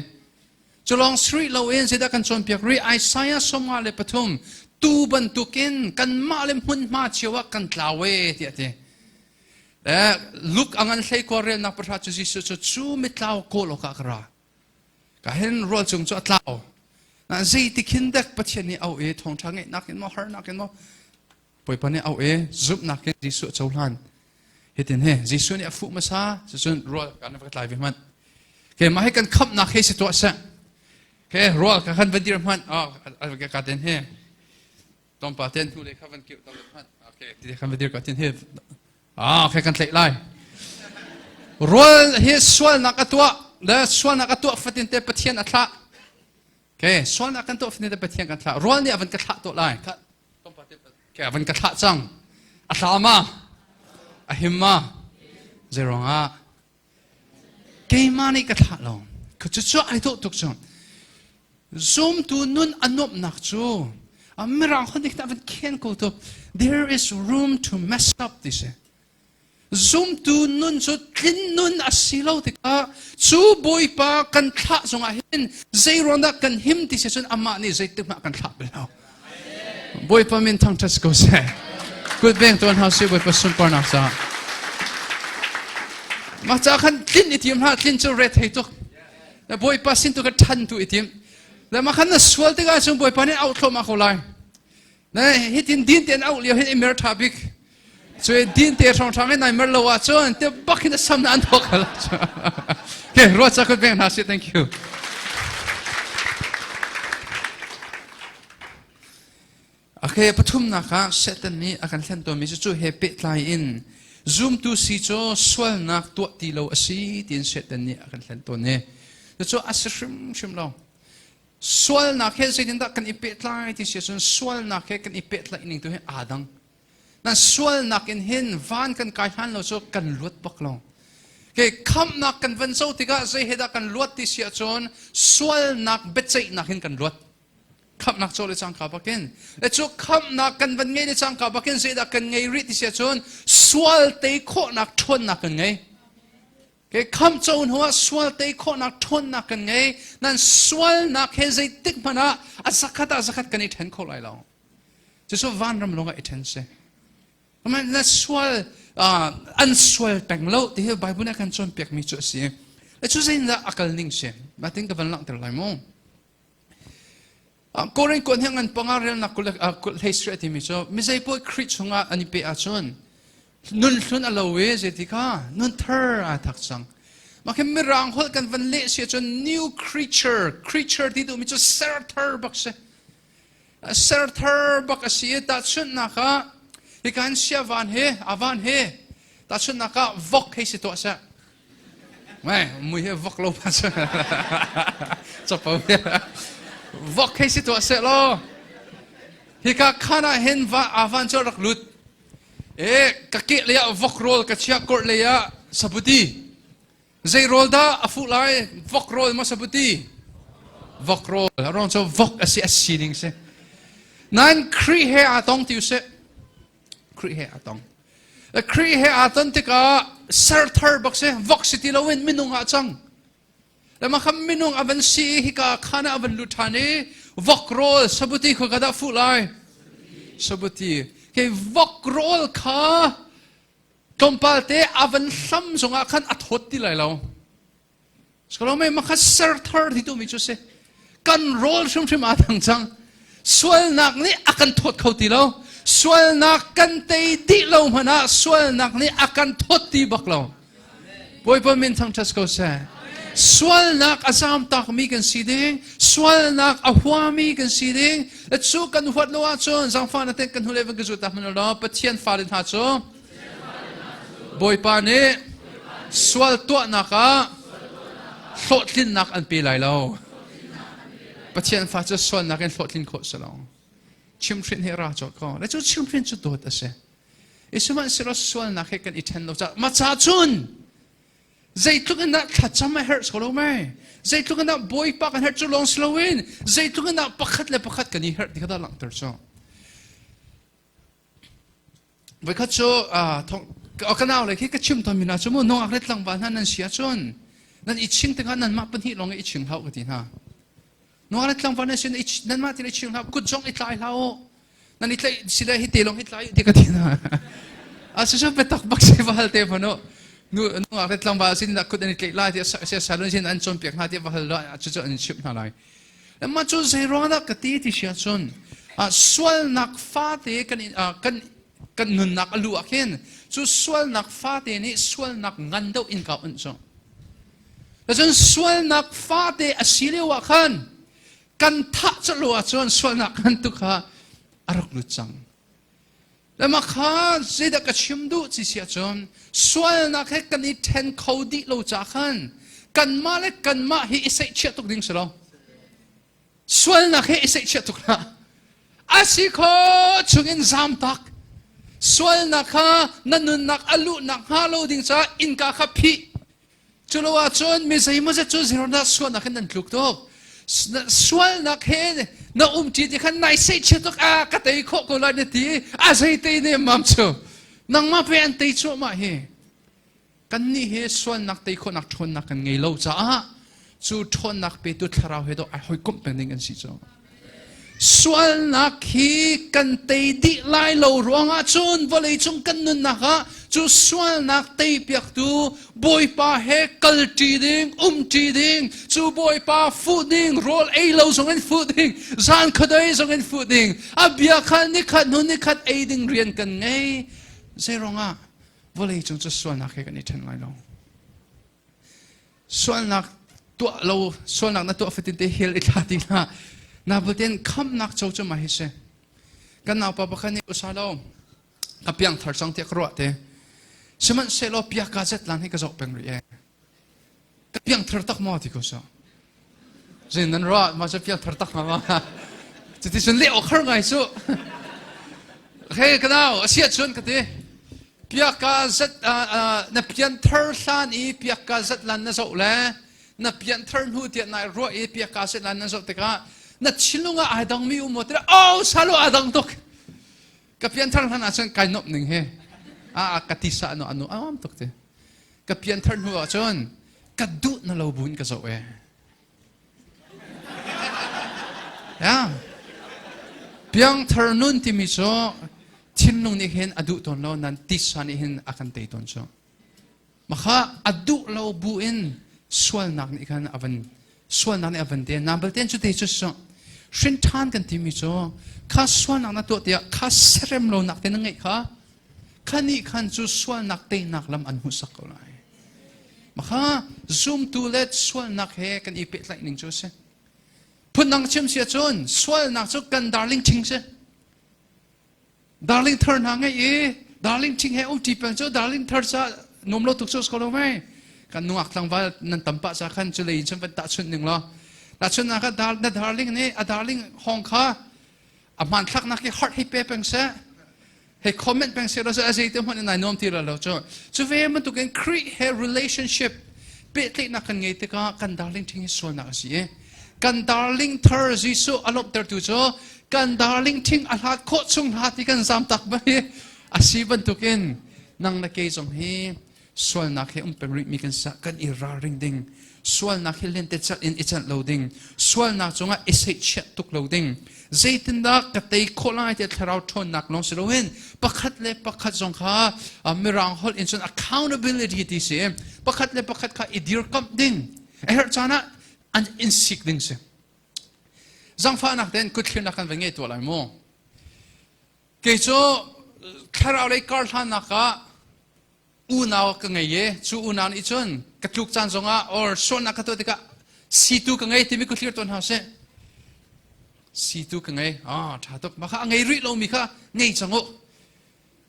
Cu lawng si rih loin zeidah kan cawnpiak rih Isaiah 53 tu bantukin kanmah le hmunhma cio ah kan tlau e tiah ti. Luke a ngan hlei kua relnak pahra cu Jesuh cu cu mitlau kawl awkah ka ra. Ka hin rual cung cu a tlau. Na zeitik hin dek Pathian nih au e thawngṭha ngeihnak in maw harnak in maw Bawipa nih au e zumhnak in Jesuh a cohlan. Hitin he Jesuh nih a fuh hmasa cucun rual kan va tlai ve hmanh. Keimah hi kan khamhnak he si tuah seh. Ke rual ka kan va dir hmanh. Oh ka ten he. Tlawmpa ten hnu le kha van kiu tam hmanh. Okay, ti kan va dir ka tin he Ah, okay, kan tlaih lai. Rual hi sualnak a tuah, le sualnak a tuah fatin te Pathian a thlah. Okay, sualnak kan tuah fatin te Pathian kan thlah. Rual nih a van ka thlah tuah lai. Okay, a van ka thlah cang. A thla ma? A him ma? Zei ruangah? Keimah nih ka thlah lo. Cucu ai dawh tuk cu. Zumtu nun a nuamhnak cu mirang hon dik van khen ko tu there is room to mess up ti si. Zumtu nun cu tlin nun a si lo tikah cu Bawipa kan thlah zongah hin zei ruangdah kan him ti si cun amah nih zeitik hmah kan thlah bal lo. Bawipa min thangṭhat si ko seh. Kut beng tuan hau si Bawipa sunparnak caah. Mah ca khan tlin i tim hlah tlin cu ret hei tuk. Le Bawipa sin tu ka ṭhan tu i tim. Le mah khan na sual tikah cun Bawipa nih auh thluahmah ko lai. Na hitin din te an auh lio hin i mer ṭha bik. Cui din te hrawnghrang in nai mer lo ahcun te bak hin a sam na an thawk hal. Okay, ruat ca kut beng hna si. Thank you. Okay, pathumnak ah Satan nih a kan thlen tawnmi cu cu he pehtlai in zumtu si cu sualnak tuah ti lo a si tiin Satan nih a kan thlen tawn i cucu a si hrimhrim lo. Sualnak he zeitindah kan i pehtlai ti si ahcun sualnak he kan i pehtlaih ning tu hi aa dang. Nan sualnak in hin van kan kai hlan lo cu kan luat bak lo. Ke khamhnak kan van co tikah zei he dah kan luat ti si ahcun sualnak biaceihnak hin kan luat. Khamhnak co le cangka bakin. Le cu khamhnak kan van ngei le cangka bakin zeidah kan ngei rih ti si ahcun sual tei khawhnak ṭhawnnak kan ngei. Ke khamh co hnu ah sual tei khawhnak ṭhawnnak kan ngei. Nan sualnak he zeitik hmanh ah a zakhat ah zakhat kan i ṭhen kho lai lo. Cucu vanram lawng ah i ṭhen si. Na sual an sual peng lo ti hi Bible nih a kan cawnpiakmi cu a si. Cu zeitindah a kal ning si? Natin ka van langhter lai mu. Korin kuan hi ngan panga relnak kul hlei sri timi cu mizei paoh Khrih chungah an i pe ahcun nun hlun a lo i zeiti kha nun thar aa thak cang. Mah khi mirang holh kan van leh si ahcun new creature, creature ti duhmi cu ser thar bak si. Ser thar bak a si i tahchunhnak ah hika hin sia van he a van he tahchunhnak ah vok hei si tuah seh. Mai mui he vok lo pa cu capo vok hei si tuah seh law hika khan ah hin va avan cu rak lut e ka ke lei ah vok rawl ka chia korh lei ah sabuti zei rawl dah a fuh lai vok rawl maw sabuti vok rawl a ruang cu vok a si a sining si nain Khrih he aa tong ti usih Khrih he aa tong. Khrih he aa ton tikah ser thar bak si, vok si ti loin minung ah cang. Le mah kha minung a van si i hika khan ah a van lut ṭhan i vok rawl sabuti khua ka dah fuh lai. Sabuti. Ke vok rawl kha tlawmpal te a van hlam zongah khan a thawt ti lai lo. Skalome makhat ser thar ti tumi cu si. Kan rawl hrimhrim aa thang cang. Sualnak nih a kan thawt kho ti lo. Sualnak kan tei dih lo hmanh ah sualnak nih a kan thawt ti bak lo. Bawipa min thangṭhat ko seh. Sualnak a zam takmi kan si ding, sualnak a huami kan si ding. Cu kan huat lo ahcun zangfah na ten kan hnulei van ka zul ta hmanh law Pathian fale hna cu Bawipa nih sual tuahnak ah hlawhtlinnak an pe lai lo. Pathian fa cu sualnak in hlawhtlin khawh si lo. Chimhrin hi ra cawk ko. Le cu chimhrin cu dawt a si. I sihmanhsehlaw sualnak he kan i ṭhen lo caah ma ca cun zeitluk in dah thlacam a herh so lo mei zeitluk in dah bawipa kan herh cu lawng si loin zeitluk in dah pakhat le pakhat kan i herh ti kha dah langhter cu Voikhat cu ka nau le khi ka chim tawnmi hna cu mu nungak le tlangval hna nan si ahcun nan i ching tikah nanmah pahnih lawng i ching hlah u ka ti hna. Nungak le tlangval nan si nanmah ti i ching hlah kut zong i tlai hlah u. Nan i tlaih si le hi te lawng i tlai ti ka ti hna. A si cu biatak bak si va hal te hmanh u. Nu nungak le tlangval sin kut an i tlaih lai ti a salon sin an cawnpiak hna ti va hal lo cucu an chimh hna lai. Mah cu zeiruang dah ka ti ti si ahcun sualnak fate kan kan kan nunnak a luh ah khin cu sualnak fate nih sualnak ngan deuh in ka unh cu. Cun sualnak fate a si lio ah khan kan thah colh ahcun sualnak ngan tu kha a rak lut cang. Le mah kha zeidah ka chim duh ci si ahcun sualnak he kan i ṭhen kho dih lo ca khan kanmah le kanmah hi i seihchiah tuk ding si lo. Sualnak he i seihchiah tuk hlah. A si kho chungin zaam tak. Sualnak kha na nunnak a luhnak hnga lo ding caah innka kha phih. Cu lo ahcun mi zeimawzat cu zeirona sualnak hin nan tluk tuk. Sualnak he na um ṭi ti khan nai seihchiat tuk a ka tei khawh ko lai na ti a zei tei ne mam cu nangmah pe an tei cuahmah hi. Kannih hi sualnak tei khawhnak ṭhawnnak kan ngei lo caah cu ṭhawnnak petu thlarau he dawh ai hawikomh peng ding kan si cu. Sualnak hi kan tei dih lai lo ruangah cun vawleicung kan nunnak ah cu sualnak teipiaktu Bawipa he kalṭi ding, umṭi ding, cu Bawipa fuh ding, rawl ei lo zong in fuh ding, zan khuadei zong in fuh ding, a bia kha nikhat hnu nikhat ei ding rian kan ngei. Zeiruangah vawleicung cu sualnak he kan i ṭhen lai lo. Sualnak tuah lo, sualnak na tuah fatin te hell i thla ti hna. Na bulten khamnak co cu mah hi si. Kan naupa pakhat nih usa lo, ka piang thar cang tiah ka ruah te. Sihmanhsehlaw piaka zet lan hi ka zoh peng rih e. Ka piang thar tak maw ti ko so. Zin nan ruah ma cu piang thar tak ma ma. Cuti cun leh awk har ngai cu. He ka nau, a siah cun ka ti. Piaka zat na pian thar hlan i piaka zat lan na zoh le na pian thar hnu tiah nai ruah i piaka zat lan na zoh tikah na thinlung ah ai dangmi um maw tiah oh salo aa dang tuk. Ka pian thar hlan ahcun kai nuamh ning hi a ka tisa anu anu am tuk ti. Ka pian thar hnu ahcun ka duh na lo buin ka zoh e. Ya. Piangthar nun timi cu thinlung nih hin a duh tawn lo nan tisa nih hin a kan tei tawn cu. Makha a duh lo bu in sualnak nih khan a van sualnak nih a van te na balte cu te cu so hrin ṭhan kan timi cu kha sualnak na tuah tiah kha serem lo nak te na ngeih kha kha nih khan cu sualnak teinak lam an hmuhsak ko lai. Makha zumtu le sualnak he kan i pehtlaih ning cu a si. Phundang chim si ahcun sualnak cu kan darling ṭhing si. Darling thar hna ngeih i darling ṭhing he umṭi peng cu darling thar ca nuam lo tuk cu ko lo mei. Kan nungak tlangval nan tam pah ca khan cu lei in cun van tahchunh ning law. Tahchunhnak ah na darling nih a darling hong kha a hmanthlaknak hi heart hei pe peng seh hei comment peng seh lo a zei te hmanh in nai nuam ti lo cu cu ve bantukin Khrih he relationship pehtlaihnak kan ngei tikah kan darling thing hi sualnak a si i kan darling thar Jesuh a lawmhtertu cu kan darling thing a hlat khawh chung hlat i kan zam tak bai a si bantukin nang na ke zong hi sualnak he um peng rihmi kan sa kan i ralring ding sualnak hi lentecelh in i celh lo ding sualnak cungah i seihchiah tuk lo ding zeitindah ka tei khawh lai tiah thlarau ṭhawnnak lawng si loin pakhat le pakhat zong kha mirang holh in cun accountability ti si pakhat le pakhat kha i dirkamh ding a herh caan ah an in sik ding si zangfahnak tein kutthlinak kan va ngei tuah lai mu kei cu thlarau lei kar hlannak ah unau ka ngei i cu unau nih cun ka tluk caan zongah or sualnak ka tuah tikah situ ka ngei timi ka thlir tawn hna sih situ ka ngei ah ṭha tuk mah kha a ngei rih lomi kha ngei cang u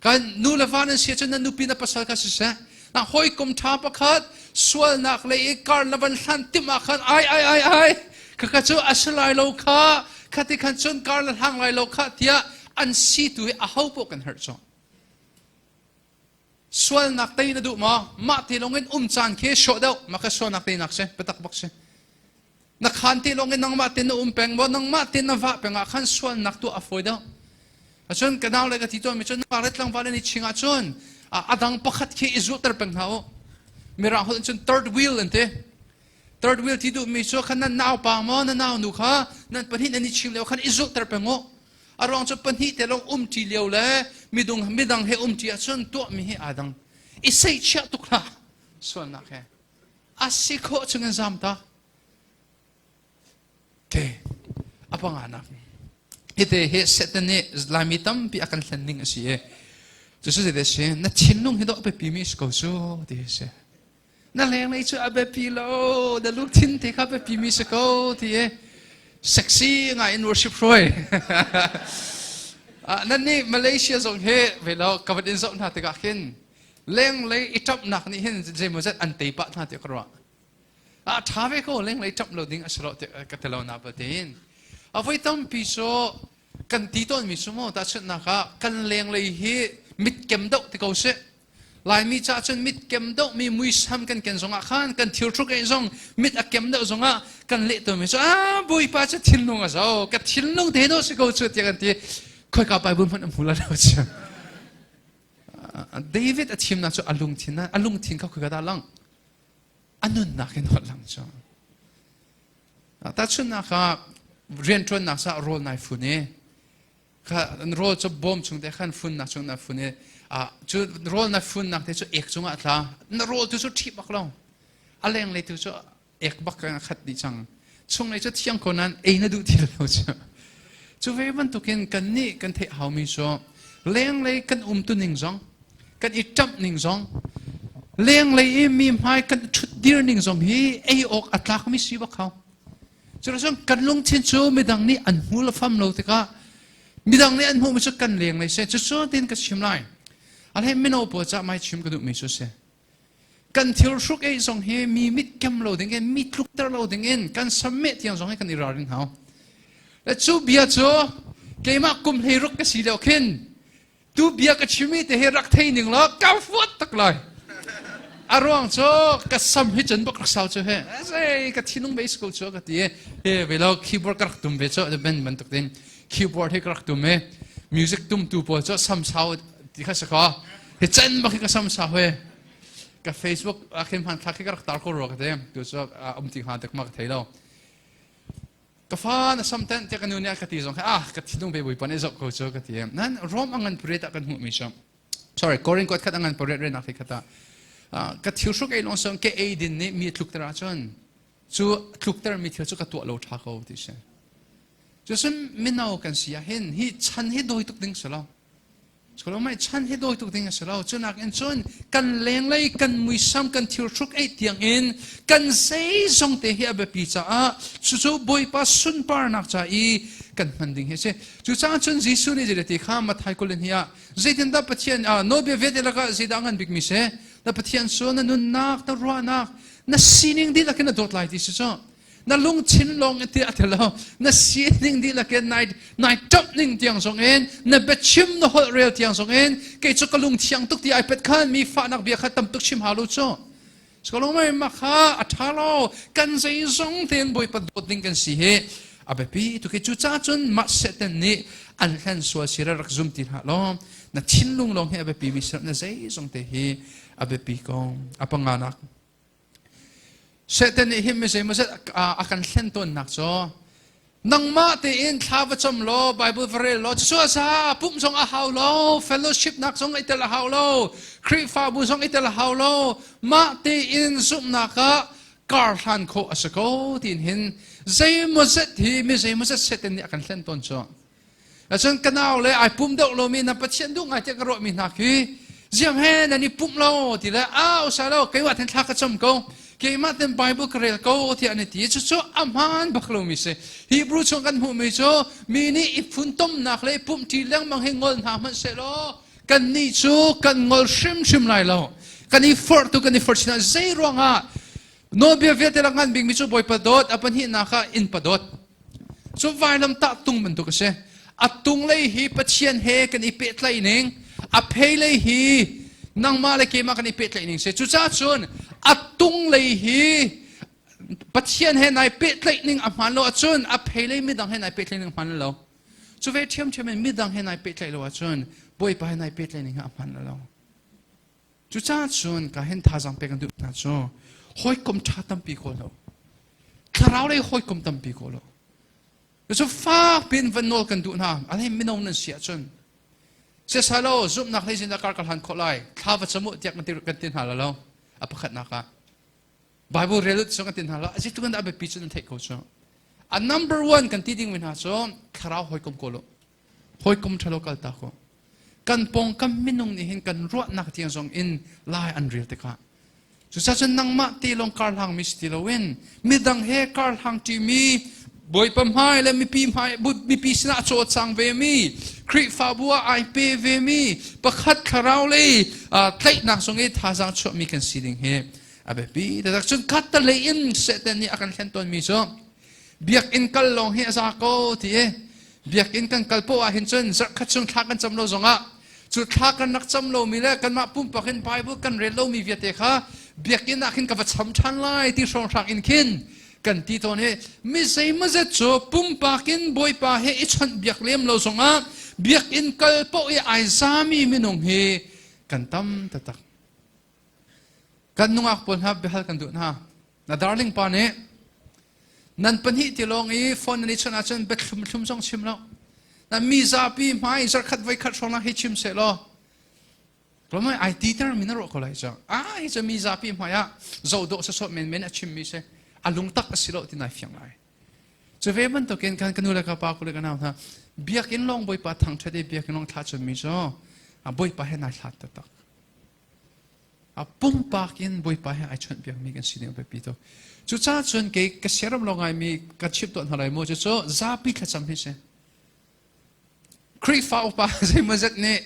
kan nu le va nan si cun nan nupi na pasal kha siseh na hawikom ṭha pakhat sualnak lei i kar na van hlan tim ah khan ai ai ai ai khakha cu a si lai lo kha khati khan cun kar na hlang lai lo kha tiah an situ hi aho poh kan herh cawh Sualnak tei na duh maw? Mah te lawng in um caan khi hrawh deuh. Mah kha sualnak teinak si. Biatak bak si. Na khaan te lawng in nangmah te na um peng maw? Nangmah te na vah peng ah khan sualnak tuah a fawi deuh. Acun ka nau le ka ti tawnmi cun nangmah le tlangval in i ching ahcun a dang pakhat khi i zulhter peng hna u. Mirang holh in cun third wheel an ti. Third wheel ti duhmi cu khan nan nau pa maw na nau nu kha nan pahnih nan i ching lio khan i zulhter peng u. A ruang cu pahnih te lawng umṭi lio le midung midang he umṭi ahcun tuahmi hi aa dang. I seihchiah tuk hlah sualnak he. A si khawh chungin zam ta. Te a panganak. Hite hi Satan nih Laimi tampi a kan hlen ning a si i cu cu zei si na thinlung hi dawh biapi mi si ko cu ti hi si. Na lenglei cu a biapi lo, na lungthin te kha biapi mi si ko ti i sexy ngai in worship hruai. Nan nih Malaysia zong hi ve lo ka van in zoh hna tikah khin lenglei i ṭamhnak nih hin zeimawzat an tei pah hna tiah ka ruah. A ṭha ve ko lenglei ṭamh lo ding a si lo tiah ka ti lo na batin. A voi tampi cu kan ti tawnmi cu mu tahchunhnak ah kan lenglei hi mitkem deuh ti ko sih. Laimi caah cun mit kem deuhmi muisam kan ken zongah khan kan thil hruk ei zong mit a kem deuh zongah kan leh tawnmi cu ah Bawipa cu thinlung a zo ka thinlung te dawh si ko cu tiah kan ti khoika Bible hmanh a hmu lo cu. David a thimnak cu a lungthin a lungthin kha khika dah lang? A nunnak in holh lang cu. Tahchunhnak ah rianṭuannak sa rawl nai fun i kha rawl cu bawm chung te khan funnak chung na fun i cu rawl na funnak te cu ek cungah tla na rawl tu cu ṭhi bak lo a lenglei tu cu ek bak a khat dih cang chunglei cu thiang ko nain ei na duh ti lo cu cu ve bantukin kan nih kan theih haumi cu lenglei kan umtu ning zong kan i ṭamh ning zong lenglei i mi hmai kan ṭhut dir ning zong hi ei awk a tlakmi si bak hau Cuticun kan lungthin cu midang nih an hmu le fam lo tikah midang nih an hmuhmi cu kan lenglei si. Cucu tin ka chim lai. Alhe mino pawl cah mai chim ka duhmi cu si. Kan thil hruk ei zong hi mi mit kem lo ding in mi tlukter lo ding in kan sammeh tiang zong hi kan i ralring hau. Le cu bia cu keimah kum hlei ruk ka si lio khin Tu bia ka chimi te hi rak thei ning law ka fuat tak lai. A ruang cu ka sam hi cun bak rak sau cu he. Zei ka thinung ve ko cu ka ti. He ve lo keyboard ka rak tum ve cu ben bantuk tin keyboard hi ka rak tum e. Music tum tu pawl cu sam sau ti kha saka. Hi chan bak hi ka sam sau he. Ka Facebook a khin hman thlak hi ka rak tar ko ro ka te. Tu cu um ti hnga tek ma ka thei lo. Ka fa na sam tenh tiah ka nu nih a ka ti zong kha ah ka thinlung ve bawipa nih zoh ko cu ka ti. Nan Rom a ngan pariat ah kan hmuhmi cu sorry Korin kuat khat a ngan pariat renak te khat ah ka thil hruk ei lawng song ke ei din nih mi tlukter ahcun cu tlukter mi thil cu ka tuah lo ṭha ko ti si. Cucun mino kan si ah hin hi chan hi dawi tuk ding si lo. Mai chan hi dawi tuk ding a si lo. Cunak in cun kan lenglei kan muisam kan thil hruk ei tiang in kan zeizong te hi a biapi caah cucu Bawipa sunparnak ca i kan hman ding hi a si. Cucaah cun Jesuh nih zei ti kha Matthai 22 ah zeitindah Pathian nawlbia vialte lakah zeidah a ngan bikmi si? Na Pathian cu na nunnak, na ruahnak, na sining dihlak in na dawt lai ti si cu. Na lungthin lawng in ti a lo na sining dihlak in nai nai ṭamh ning tiang zong in na biachim na holh rel tiang zong in kei cu ka lung thiang tuk ti ai pet khan mi fahnak bia kha tam tuk chim hau lo cu Skolong mai ma kha a ṭha lo kan zeizong tein Bawipa dawt ding kan si hi a biapi tu khi cu ca cun mah Satan nih an hlen sual si rak zum ti hlah law na thinlung lawng hi a biapi mi na zeizong te hi a biapi ko a panganak Satan nih hin mi zeimawzat a kan hlen tawnnak cu nangmah tein thla va cam law Bible va rel law cucu a sa pumh zong a hau lo fellowship nak zong i tel a hau lo Khrihfabu zong i tel a hau lo mah tein zumhnak ah kar hlan khawh a si ko tiin hin zeimawzat hi mi zeimawzat Satan nih a kan hlen tawn cu Cun ka nau le ai pum deuh lomi na Pathian duh ngai tiah ka ruahmi hna khi ziam he nan i pumh lo ti le au sa lo keimah ten thla ka cam ko keimah ten Bible ka rel ko tiah an i ti cucu a hmaan bak lomi si Hebrew chung kan hmuhmi cu mi nih i funtomnak le i pumhṭi lengmang hi ngol hna hmanh sehlaw kannih cu kan ngol hrimhrim lai lo kan i forh tu kan i forh chin zei ruangah nawlbia vialte lak ngan bikmi cu Bawipa dawt a pahnihnak ah innpa dawt Cu vailamtah tung bantuk a si. A tunglei hi Pathian he kan i pehtlaih ning, a pheilei hi nangmah le keimah kan i pehtlaih ning si. Cucaah cun a tunglei hi Pathian he nai pehtlaih ning a hmaan lo ahcun a pheilei midang he nai pehtlaih ning a hmaan lo. Cu ve ṭhiamṭhiam in midang he nai pehtlaih lo ahcun Bawipa he nai pehtlaih ning a hmaan lo. Cucaah cun ka hin thazaang pek an duh hna cu hawikom ṭha tampi kawl lo. Thlarau lei hawikom tampi kawl lo. Cu fak piin van nawl kan duh hna. Alei mino nan si ahcun siasai lo zumhnak hlei zin kar ka hlan khawh lai thla va cam u tiah kan ti kan ti hna lo a pakhatnak ah Bible rel cu kan ti hna lo a tu kan a biapi cu nan theih ko cu a number one kan ti ding mi hna cu thlarau hawikom kawl u hawikom ṭhalo kal ta ko kan pawngkam minung nih hin kan ruahnak tiang zong in lai an rel tikah cucacun nangmah te lawng kar hlangmi si ti loin midang he kar hlang ṭimi Bawipa hmai le mipi hmai mipi sinah a cawcang ve mi Khrihfabu ah ai pe ve mi pakhat thlarau lei tlaihnak zong i thazaang chuahmi kan si ding hi a biapi taktak cun khat lei in Satan nih a kan hlen tawnmi cu biakinn kal lawng hi a za ko ti i biakinn kan kal poah ah hin cun zarhkhat chung thla kan cam lo zongah cu thla kan rak cam lomi le kanmah pumpak in Bible kan rel lomi vialte kha biakinn ah khin ka va cham ṭhan lai ti hrawnghrang in khin kan ti tawn i mi zeimawzet cu pumpak in Bawipa he i chawnh biak lem lo zongah biakinn kal poh i ai zami minung hi. Kan tam taktak. Kan nungak pawl hna biahal kan duh hna. Na darling pa nih nan pahnih ti lawng i phone nan i chawnh ahcun biathlum thlum zong chim lo. Na mi zapi hmai zarkhat voikhat hrawng lang hi chim seh law Tlawm ai ti ter mi na ruah ko lai cu. Ah hi cu mi zapi hmai ah zohdawh sawsawh menmen a chimmi si. A lungtak a si lo ti nai fiang lai. Cu ve bantukin kan ka nu le ka pa ku le ka nau hna biakinn lawng Bawipa thangṭhat i biakinn lawng thla cunmi cu a Bawipa he nai hlat taktak. A pumpak in Bawipa he ai chawnh biakmi kan si ding a biapi tuk. Cucaah cun kei ka siaram lo ngaimi ka chimh tuah hna lai mu cucu zapi thlacam hi si. Khrihfa upa zeimawzat nih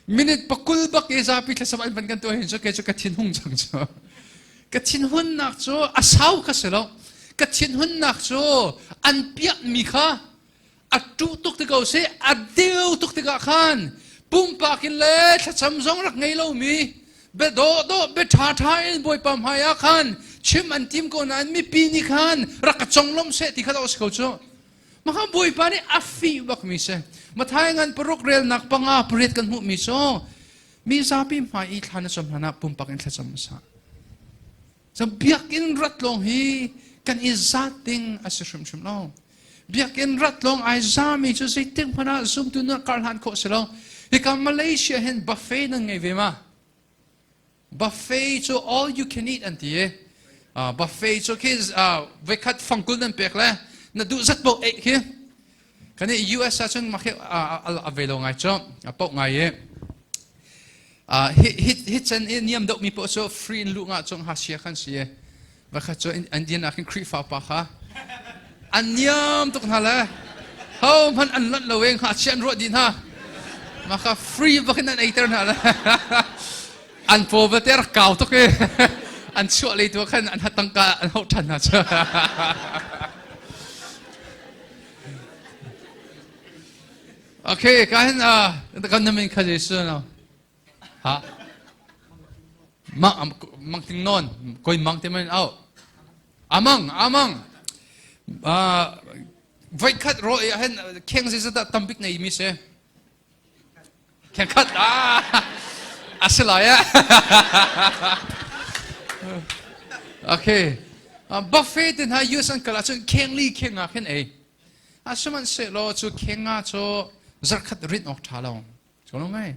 minute pakul bak i zapi thlacam an van kan tuah hin cu kei cu ka thinhung cang cu. Ka thinhunnak cu a sau kha si lo. Ka thinhunnak cu an piahmi kha a ṭuh tuk ti ko si, a deu tuk tikah khan pumpak in le thlacam zong rak ngei lomi bia dawhdawh bia ṭhaṭha in Bawipa hmai ah khan chim an tim ko nain mipi nih khan rak ka conglawmh seh ti kha dah a si ko cu. Maka Bawipa nih a fih bakmi si. Mathai ngan paruk relnak panga pariat kan hmuhmi cu mi zapi hmai i thla na cam hlan ah pumpak in thlacam hmasa. So biakinn rat lawng hi kan i zat ding a si hrimhrim lo. Biakinn rat lawng ai zami cu zeitik hmanh ah zumtu na kar hlan khawh si lo. Hika Malaysia hin buffet nan ngei ve ma? Buffet cu all you can eat an ti i buffet cu khi voikhat fangkul nan pek le na duh zat paoh ei khi. Kan i US ahcun mah khi a ve lo ngai cu a paoh ngai i hi hi hi chan i niam deuh mi paoh cu free in luh ngah cu ngakchia khan si i Vakhat cu Indian ah khin Khrihfa pa kha an niam tuk hna le ho hmanh an lanh lo e ngakchia an ruah dih hna. Mah kha free bak in an eiter hna le an paw vialte rak kau tuk i an chuah lei tu khan an tangka an hauh ṭhan hna cu. Okay, ka hin kan namin kha Jesuh no. Ha? Mang mang ting non koi mang te man au. Amang amang voikhat ro hen kheng zi zata tambik nei mi se. Kheng khat ah a si lai ah. Okay. Buffet tin ha US an kal ahcun kheng li kheng nga khen ei. Sihmanhsehlaw cu kheng nga cu zarkhat rin awk ṭha lo. Cu lo ngai.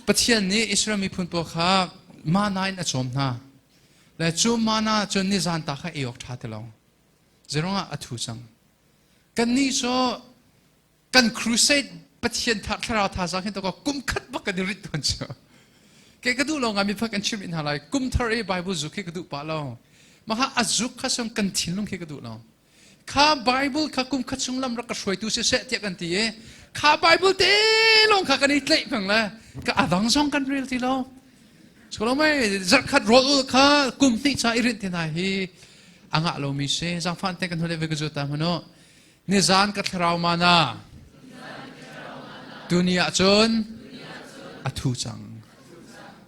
Pathian nih Israel miphun pawl kha mana in a cawm hna. Le cu mana cu nizan ta kha ei awk ṭha ti lo. Zeruangah a thu cang. Kannih cu kan crusade Pathian thlarau thazaang hin to kum khat bak kan i rit tawn cu. Ke ka duh lo ngai mi phak kan chim in hna lai. Kum thar i Bible zuk hi ka duh pah lo. Mah a zuk kha sung kan thinlung khi ka duh lo. Kha Bible kha kum khat chung lam rak ka hruaitu siseh tiah kan ti i kha Bible te lawng kha kan i tlaih peng le ka adang zong kan rel ti lo. Solo mei zarkhat rawl ul kha kum hnih ca i rinh ti hna hi a ngah lomi si. Zangfan te kan hule ve ka zu ta hmanu. Nizan ka thlarau mana tuni ah cun a thu cang.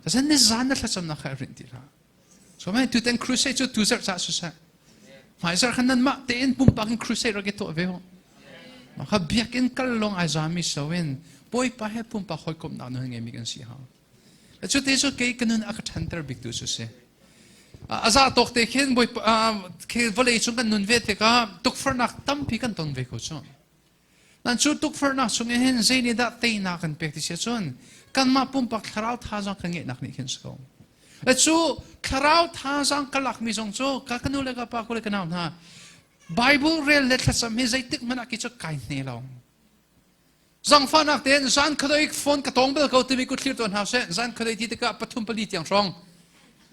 Tasan nizan na thlacamnak kha i rinh ti hlah. So mei tutan crusade cu tu zarh cah siseh. Hmai zarh khan nanmah tein pumpak in crusade rak i tuah ve ho. Mah kha biakinn kal lawng ai zami so in Bawipa he pumpak hawikomhnak nun ngeimi kan si hau. Cu te cu kei ka nun a ka ṭhanter bik tu cu si. A za tawk te khin Bawipa khi vawlei cung kan nun ve tikah tukforhnak tampi kan ton ve ko cu. Nan cu tukforhnak chung in hin zei nih dah teinak kan pek ti si ahcun kanmah pumpak thlarau thazaang kan ngeihnak nih khin si ko. Le cu thlarau thazaang ka lakmi zong cu ka ka nu le ka pa ku le ka nau hna Bible rel le thlacam hi zeitik hmanh ah ki cu kai hne lo. Zangfahnak tein zan khadoi phone ka tong bel ko timi ku thlir tuah hna seh zan khadoi ti tikah pathum pali tiang hrawng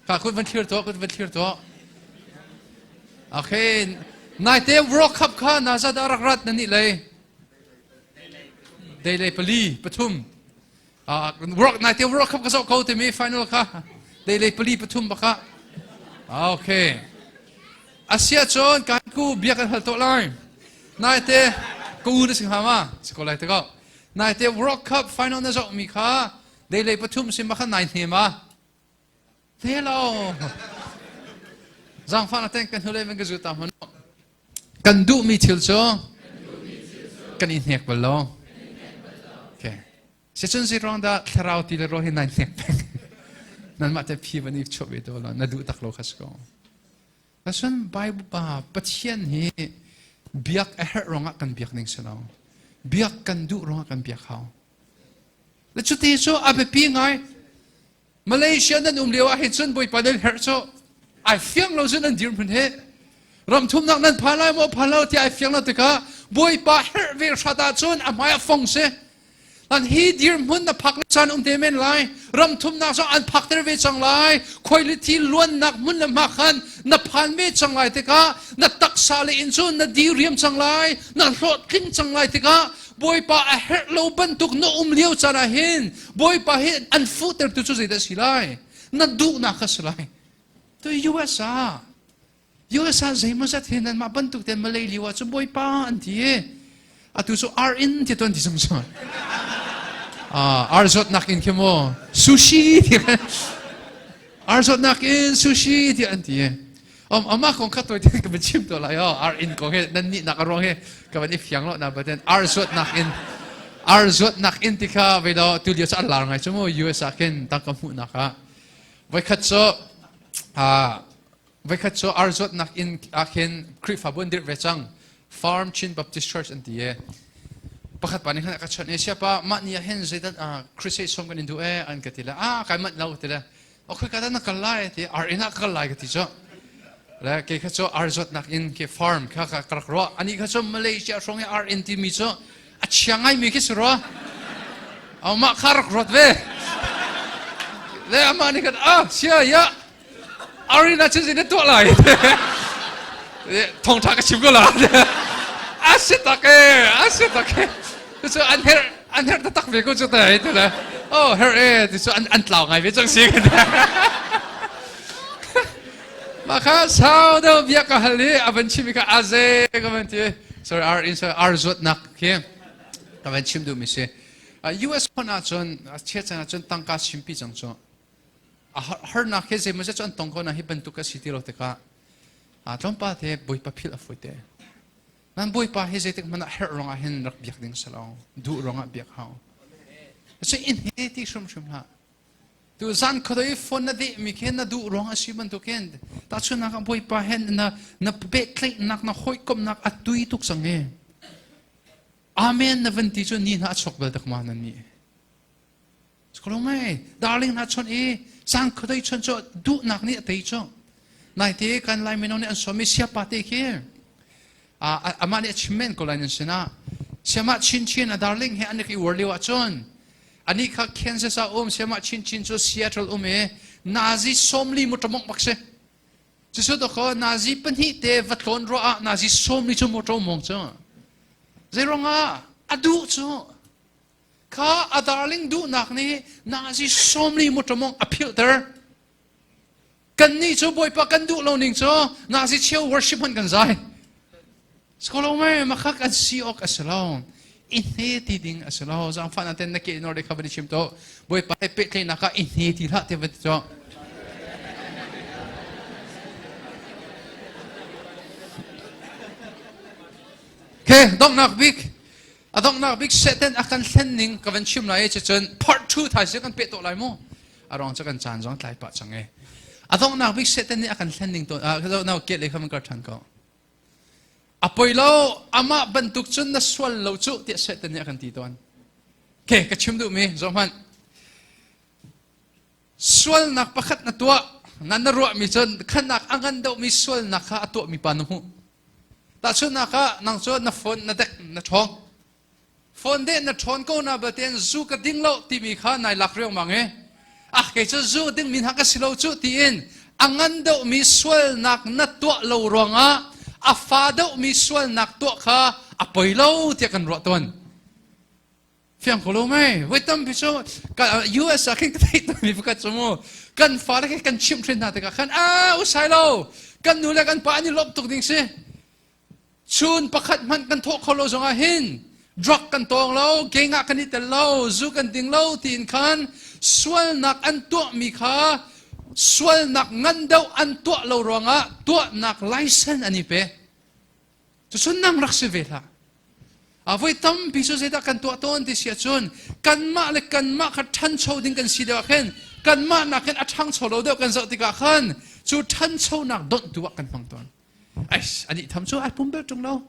ka kut van thlir tuah kut van thlir tuah Okay, naite World Cup kha na zat rak rat na nih lei. Dei lei pali pathum. World naite World Cup ka zoh ko timi final kha. Dei lei pali pathum baka. Okay. Asia cun kan ku bia kan hal to lai. Naite ka u na sing hama si ko lai te ko. Naite World Cup final na zoh mi kha dei lei pathum sim ma kha nai hne ma. Te lo. Zaangfah na teng kan hnulei van ka zu ta hmanh. Kan duhmi thil cu kan i hnek bal lo. Okay. Sicun zeiruang dah thlarau ti le rawl hi nai hnek peng? Nanmah te phi van i chuah ve to la na duh tak lo kha si ko. Cun Bible pa Pathian hi biak a herh ruangah kan biak ning si lo. Biak kan duh ruangah kan biak hau. Le cuti cu a biapi ngai. Malaysia nan um lio ah hin cun Bawipa nan herh cu ai fiang lo cun nan dirhmun he ram thumnak nan phan lai maw phan lo ti ai fiang lo tikah Bawipa herh ve hrat ahcun a hmai ah fong si. Lan hi dirhmun na phak caan um te men lai. Ram thumnak zong an phak ter ve cang lai. Khuailithi luannak hmun le hma khan na phan ve cang lai tikah na taksa le in cun na diriam cang lai, na hlawhtling cang lai tikah Bawipa a herh lo bantuk na um lio caan ah hin Bawipa hi an fuhtertu cu zeidah si lai? Na duhnak kha si lai. Tu US ah US ah zeimawzat hi nanmah bantuk ten Malay lio ah cun Bawipa an ti i atu cu ar in ti tuan ti zungzal. Ah, ar zawtnak in khi maw sushi ti ar zawtnak in sushi ti an ti om ama kong kha toi te ka van chim to lai o ar in kong he nan nih nak arong he ka van i fiang lo na baten ar zawtnak in ar zawtnak in ti kha ve lo tu lio cu an lar ngai chu mu US ah khin tangka hmuhnak ah voikhat cu ah Voikhat cu ar zuatnak inn ah khin Khrihfabu an dirh ve cang. Farm Chin Baptist Church an ti i pakhat pa nih khan a ka chawnh i siapa mah ni ah hin zeidat crusade sawm kan in duh ee an ka ti le ah kai manh lo ti le o khoi ka dah na kal lai ti ar inn ah ka kal lai ka ti cu le kei kha cu ar zuatnak inn khi farm kha ka rak ruah ani kha cu Malaysia hrawng i ar inn timi cu a chia ngaimi khi si rua amah kha rak ruat ve le amah nih khan ah sia ya Arena cu na tuah lai. Thongtha ka chim ko la. A si tak e, a si tak e. Cu an her an her taktak ve ko cu ta te le. Oh her e ti cu an an tlau ngai ve cang si. Mah kha sau deuh bia ka hal i a van chim i ka aze ka van ti. Sorry ar in sorry ar zuatnak khi ka van chim duh mi si. US hmanh ahcun chia chan ahcun tangka chimpi cang cu. A harnak hi zeimawzat cu an tong ko na hi bantuk a si ti lo tikah tlawmpal te Bawipa philh a fawi te. Nan Bawipa hi zeitik hmanh ah herh ruangah hin rak biak ding si lo. Duh ruangah biak hau. Cu in he ti hrimhrim hlah. Tu zan khuadei phone na deh mi khi na duh ruang a si bantukin tahchunhnak ah Bawipa hen na na pehtlaihnak na hawikomhnak a tui tuk cang e. Amen na van ti cu ni hna a chuak bal tak ma nan nih. Kolomai darling hna chon i sang khuadei chon cu duhnak nih a tei cu. Naite kan Lai mino nih an sawm i siapa te khi amah nih a chim men ko lai nan sinah. Siamah chinchin a darling he an i uar lio ahcun ani kha Kansas ah um siamah chinchin cu Seattle um i nazi sawmli motor mongh bak si. Cucu dawkaw nazi pahnih te va tlawn ruah ah nazi sawmli cu motor mong cu. Zeiruangah a duh cu Kha a darling duhnak nih nazi sawmli mawṭaw a philhter. Kannih cu Bawipa kan duh lo ning cu nazi cheu worship hmanh kan zai. Skolo mai makha kan si awk a si lo. I hne ti ding a si lo. Zaangfah na ten na ke nor de kha van i chim to. Bawipa he pehtlaihnak ah i hne ti hlah te van ti to. Okay, donghnak bik A donghnak bik Satan a kan hlen ning ka van chim lai cucun part 2 thai si kan peh to lai mu. A rong cu kan caan zong tlai pah cang e. A donghnak bik Satan nih a kan hlen ning to no ke le kham kar than ko. A poi lo amah bantuk cun na sual lo cu tiah Satan nih a kan ti tawn. Ke ka chim duh mi zoh hmanh. Sualnak pakhat na tuah na na ruahmi cun khanak a ngan deuhmi sualnak kha a tuahmi pa na hmuh. Tahchunhnak ah nang cu na phone na dek na ṭhawng. Phone deh na ṭhawn ko na baten zu ka ding lo timi kha nai lak riangmang i ah kei cu zu ding mi hna ka si lo cu tiin a ngan deuhmi sualnak na tuah lo ruangah a fa deuhmi sualnak tuah kha a poi lo tiah kan ruah tawn. Fiang ko lo mei. Voi tampi cu US ah khin ka theih tawnmi pakhat cu mu kan fale khi kan chimh hrin hna tikah khan a usai lo kan nu le kan pa an i lawmh tuk ding si. Chun pakhat hmanh kan thawh kho lo zongah hin drug kan tawng lo, gang ah kan i tel lo, zu kan ding lo tiin khan sualnak an tuahmi kha sualnak ngan deuh an tuah lo ruangah tuahnak license an i pe. Cucun nang rak si ve hlah. Voi tampi cu zeidah kan tuah tawn ti si ahcun kanmah le kanmah kha ṭhancho ding kan si deuh ah khin kanmah nakin a ṭhangcho lo deuh kan zoh tikah khan cu ṭhanchonak donhtu ah kan hmang tawn. Ai, anih tham cu ai pum bel ṭung lo.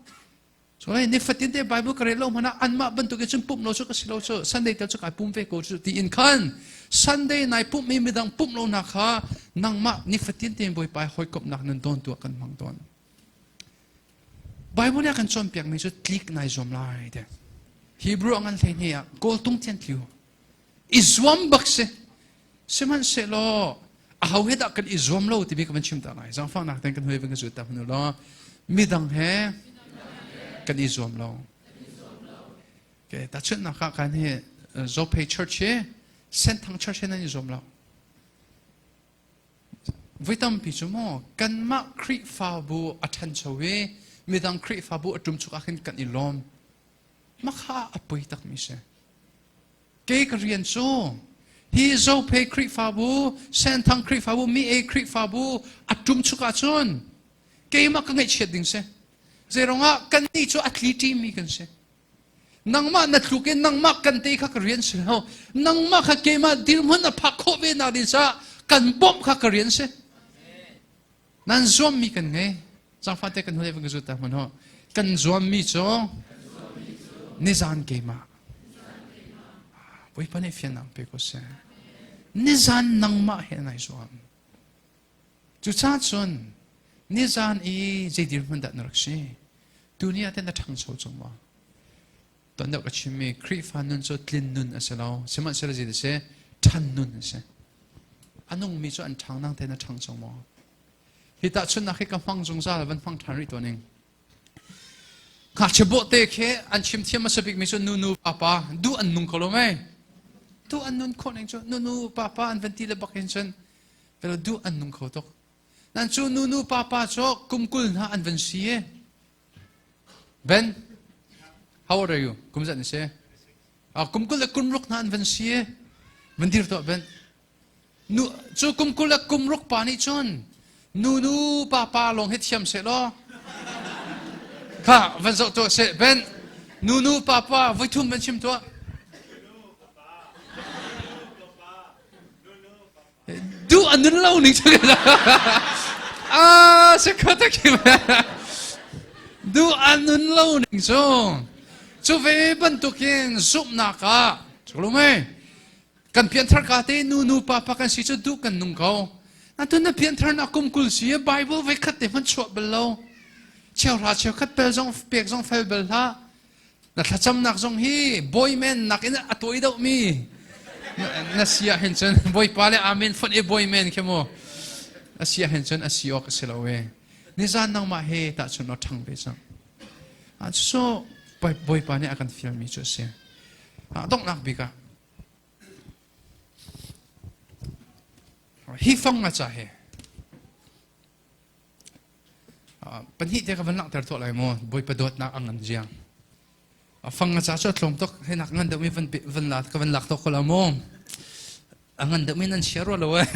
So ai nifatin te Bible ka rel lo hmanh ah anmah bantuk in cun pumh lo cu ka si lo cu Sunday tel cu kai pum ve ko cu tiin khan Sunday nai pumh mi midang pumh lo nak kha nangmah nifatin te Bawipa hawikomhnak nan dawn tu ah kan hmang tawn. Bible nih a kan cawnpiakmi cu tlik nai zuam lai te. Hebrew a ngan hlei hne ah kawltung thian tliu. I zuam bak si. Sihmanhsehlaw aho he dah kan i zuam lo timi ka van chim ta lai. Zaangfahnak ten kan hoi van ka zut ta hnu law midang he kan i zuam lo. Okay, tahchunhnak ah kan hi Zophei Church hi Senthang Church he nan i zuam lo. Voi tampi cu maw kanmah Khrihfabu a ṭhancho i midang Khrihfabu a ṭumchuk ah khin kan i lawm. Makha a poi takmi si. Kei ka rian cu hi Zophei Khrihfabu, Senthang Khrihfabu, Mi-e Khrihfabu a ṭumchuk ahcun keimah ka ngaihchiat ding si. Zeiruangah kannih cu a tli ṭimi kan si. Nangmah na tluk in nangmah kan te kha ka rian si lo. Nangmah kha keimah dirhmun a phak khawh ve nak ding caah kan bawmh kha ka rian si. Nan zuammi kan ngei. Cangfate kan hule van ka ta hman ho. Kan zuammi cu nizan keimah. Bawipa nih fiannak pe ko seh. Nizan nangmah he nai zuam. Cucaah cun nizan i zei dirhmun dah na rak si? Tuni ah teh na ṭhangcho cang maw? Tuan deuh ka chimmi Khrihfa nun cu tlin nun a si lo. Sihmanhsehlaw zei a si? Ṭhan nun a si. A nungmi cu an ṭhang nang teh na ṭhang cang maw? Hi tahchunhnak hi ka hmang zungzal van hmang ṭhan rih tuan ing. Ngakchia bawhte khi an chim thiam hmasa bikmi cu nunu papa duh an nung ko lo mei? Duh an nun khawh ning cu nunu papa an van ti le bak hin cun Pero duh an nung kho tuk. Nan cu nu nu pa pa cu kum 20 hna an van si e. Ben, how old are you? Kum zat ni si? Ah, kum 20 le kum ruk hna an van si e. Van dir tuah Ben. Nu, cu kum 20 le kum ruk pa nih cun nu nu pa pa lawng hi thiam seh law. Kha, van zoh tuah seh. Ben, nu nu pa pa voi thum van chim tuah. Duh a nun lo ning cu ah se kho tak duh a nun lo ning cu cu ve bantukin zumhnak ah culumei kan pianthar ka te nu nu pa pa kan si cu duh kan nung ko atu na pianthar na kum 20 si bible ve khat te hman chuah bal lo cheuhra cheukhat pel zong pek zong fel bal hlah Na thlacamnak zong hi bawimen nakin a tawi deuhmi na si ahhin cun Bawipa le Amen fonh i bawimen khi mu a si ahhin cun a si awk a si lo e. Nizan nangmah he tahchun aw ṭhang ve cang. Cucu Bawipa nih a kan fialmi cu a si. Donghnak bik ah hi fang nga ca hi Pahnih te ka van langhter tuah lai maw Bawipa dawtnak a ngan ziang. A fang a ca cu a tlawm tuk he nak ngan deuhmi van van la ka van lak tuk ko la maw. A ngan deuhmi nan share rua lo eh.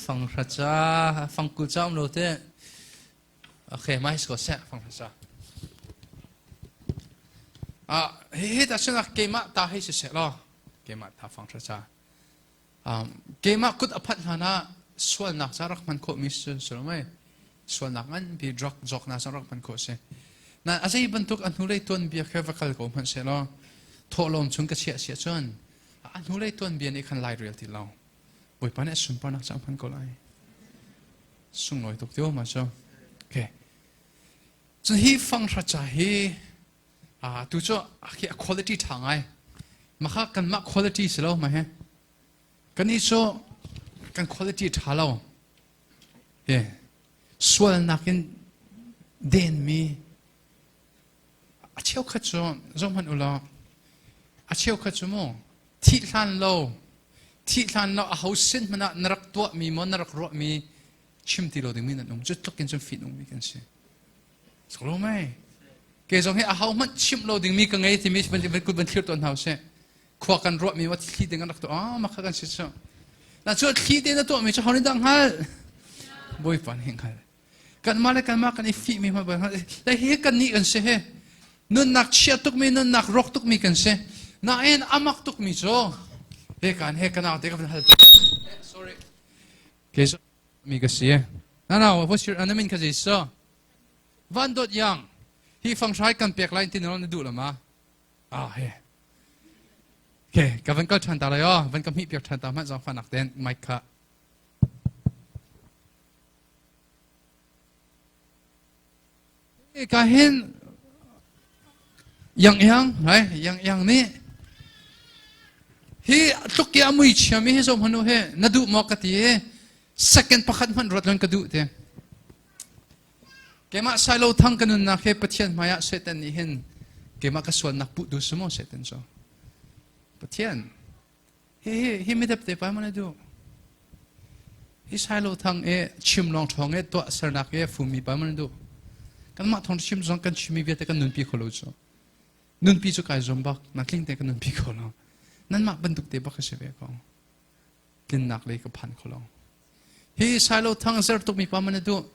Fang hra ca fang 20 ca um lo te. Okay, mai ko seh fang hra ca. Ah, hi hi ta chungah keimah ta hei si seh law keimah ta fang hra ca. Keimah kut a phanh hlan ah sualnak ca rak hman khawhmi si si lo mei? Sualnak nganpi drug zawknak ca rak hman khawh si. Na a zei bantuk a hnulei tuanbia khe va kal ko hmanh seh law thawhlawm chung ka chiah si ahcun a hnulei tuanbia nih khan lai rel ti lo. Bawipa nih a sunparnak ca hman ko lai. Sunglawi tuk ti ma cu. Okay. Cun hi fanghra ca hi Tu cu a quality ṭha ngai. Maka kanmah quality si lo ma he. Kan i cu kan quality ṭha lo. He sualnak in denmi a cheukhat cu zohhmanh u law a cheukhat cu mu thih hlan lo thih hlan lo a ho sin hmanh ah na rak tuahmi maw na rak ruahmi chim ti lo dingmi nan um cu tluk in cun fihnungmi kan si. Solo mei. Ke zong hi aho hmanh chimh lo dingmi ka ngei timi van van kut van thlir tawn hna usih. Khua kan ruahmi wa thli ding an rak tuah. Ah, makha kan si cu. Na cu thli te na tuahmi cu ho nih dah hngal? Bawipa nih hngal. Kanmah le kanmah kan i fihmi hmanh hngal. Le hi kan nih kan si he. Nunnak chia tukmi, nunnak rawk tukmi kan si. Nain amak tukmi cu he kan he kanau te ka van hal. Sorry. Ke mi ka si. Na na what's your na min ka zei so? Van dot yang. Hi fanghrai kan pek lai tin na duh lama. Ah he. Okay, ka van kal ṭhan ta lai aw. Van ka hmih piak ṭhan ta hmanh zong fanak ten mic kha. Ka hin yang yang hai yang yang nih hi tluk ki a mui chiami hi zom hanu he na duh maw ka ti i second pakhat hmanh ruat lon ka duh te. Keimah Sailo Thang ka nunnak he Pathian hmaiah Satan nih hin keimah ka sualnak puh du si maw Satan cu? Pathian hi hi hi midep te pa mana du hi Sailo Thang e chim long thong e tuah sernak e fumi pa mana du kanmah thong chim zong kan chimi vialte kan nunpi kho lo cu nunpi cu kai zuam bak na tling te kan nunpi kho lo nanmah bantuk te bak ka si ve ko tlinnak lei ka phan kho lo. Hi Sailo thang zer tukmi pa man na duh.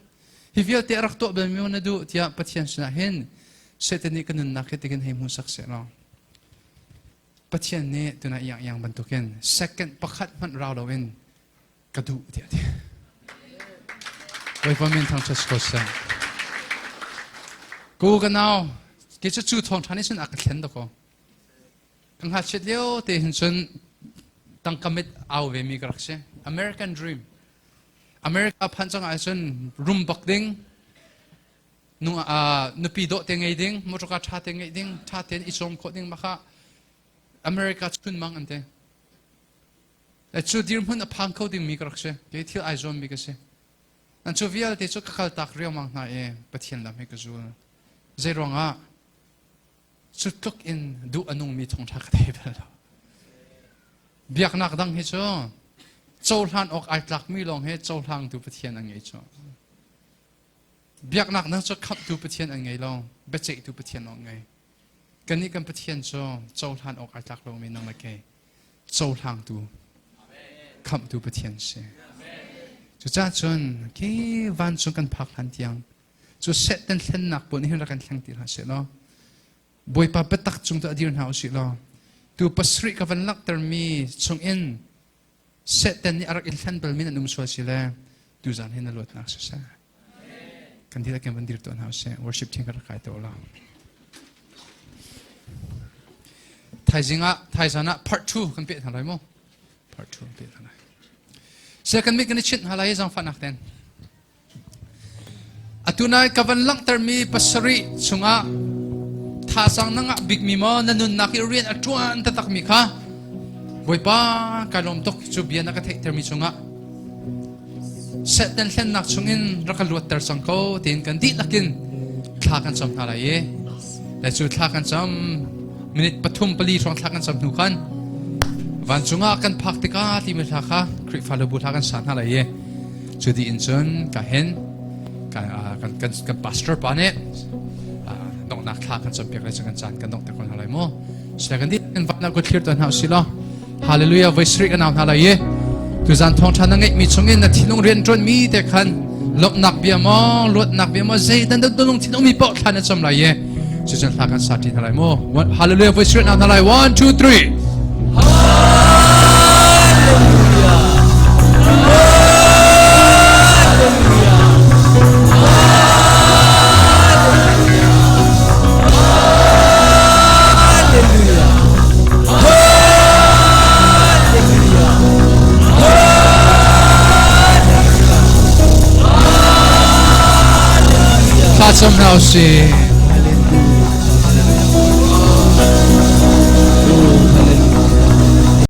Hi vialte a rak tuah balmi man na duh tiah Pathian sinah hin Satan nih ka nunnak hi tikin hei hmu sak seh law. Pathian nih tunah iang iang bantukin second pakhat hmanh rau loin ka duh tiah ti. Bawipa min thangṭhat ko seh. Ku ka nau, ke cu cu thawngṭha nih cun a ka thlen dakaw. Ka ngakchiat lio te hin cun tangka mit au ve mi ka rak si. American dream. America phan cang ahcun rum bak ding, nung nupi dawh te ngei ding, motorka tha te ngeih ding, tha tein i cawm khawh ding maka America chun mang an te. Cu dirhmun a phang kho ding mi ka rak si. Kei thil ai zuam mi ka si. An cu vialte cu ka kal tak riangmang hna i Pathian lam hi ka zul. Zei ruangah Cu tluk in duh a nungmi thawngṭha ka thei bal lo. Biaknak dang hi cu cohlan awk ai tlakmi lawng he cohlangtu Pathian an ngei cu. Biaknak dang cu khamhtu Pathian an ngei lo, biaceihtu Pathian lawng ngei. Kannih kan Pathian cu cohlan awk ai tlak lomi nang le kei cohlangtu khamhtu Pathian si. Cucaah cun khi vancung kan phak hlan tiang Cu Satan thlennak pawl nih hin rak kan thleng ti hlah seh law Bawipa biatak cung tu a dir hna usih law tu pasarih ka van langhtermi chungin Satan nih a rak in thlen balmi nan um sual si le tuzan hin na luatnak siseh. Kan dihlak in van dir tuah hna usih. Worship team ka rak kai te u law. Thaizing ah thaizan ah part 2 kan peh hna lai mu. Part 2 kan peh hna lai. Second week kan i chinh hna lai zangfahnak ten. Atu nai ka van langhtermi pasarih chungah thazaang na ngah bikmi maw na nunnak i rian a ṭuan taktakmi kha Bawipa kai lawm tuk cu bia na ka theihtermi chungah Satan hlennak chungin rak ka luatter cang ko tiin kan dihlak in thla kan cam hna lai i le cu thla kan cam minute pathum pali hrawng thla kan cam hnu khan vancung ah kan phak tikah timi hla kha Khrihfa bu hla kan sa hna lai i Cu dih in cun ka hen kan kan kan pastor pa nih donghnak thla kan cawnpiak lai kan caan kan dongh te ko hna lai mu. Sia kan dih kan van kut thlir tuan hna usih law Hallelujah voi sarih kan au hna lai i tuzan thawngṭha na ngeihmi chungin na thinlung rian ṭuanmi te khan lawmhnak bia maw luatnak bia maw zei dan dan lungthin ummi paoh thla na cam lai i cucun hla kan sa ṭi hna lai mu. Hallelujah voi sarih kan au hna lai 1 2 3 Thlacam hna usih.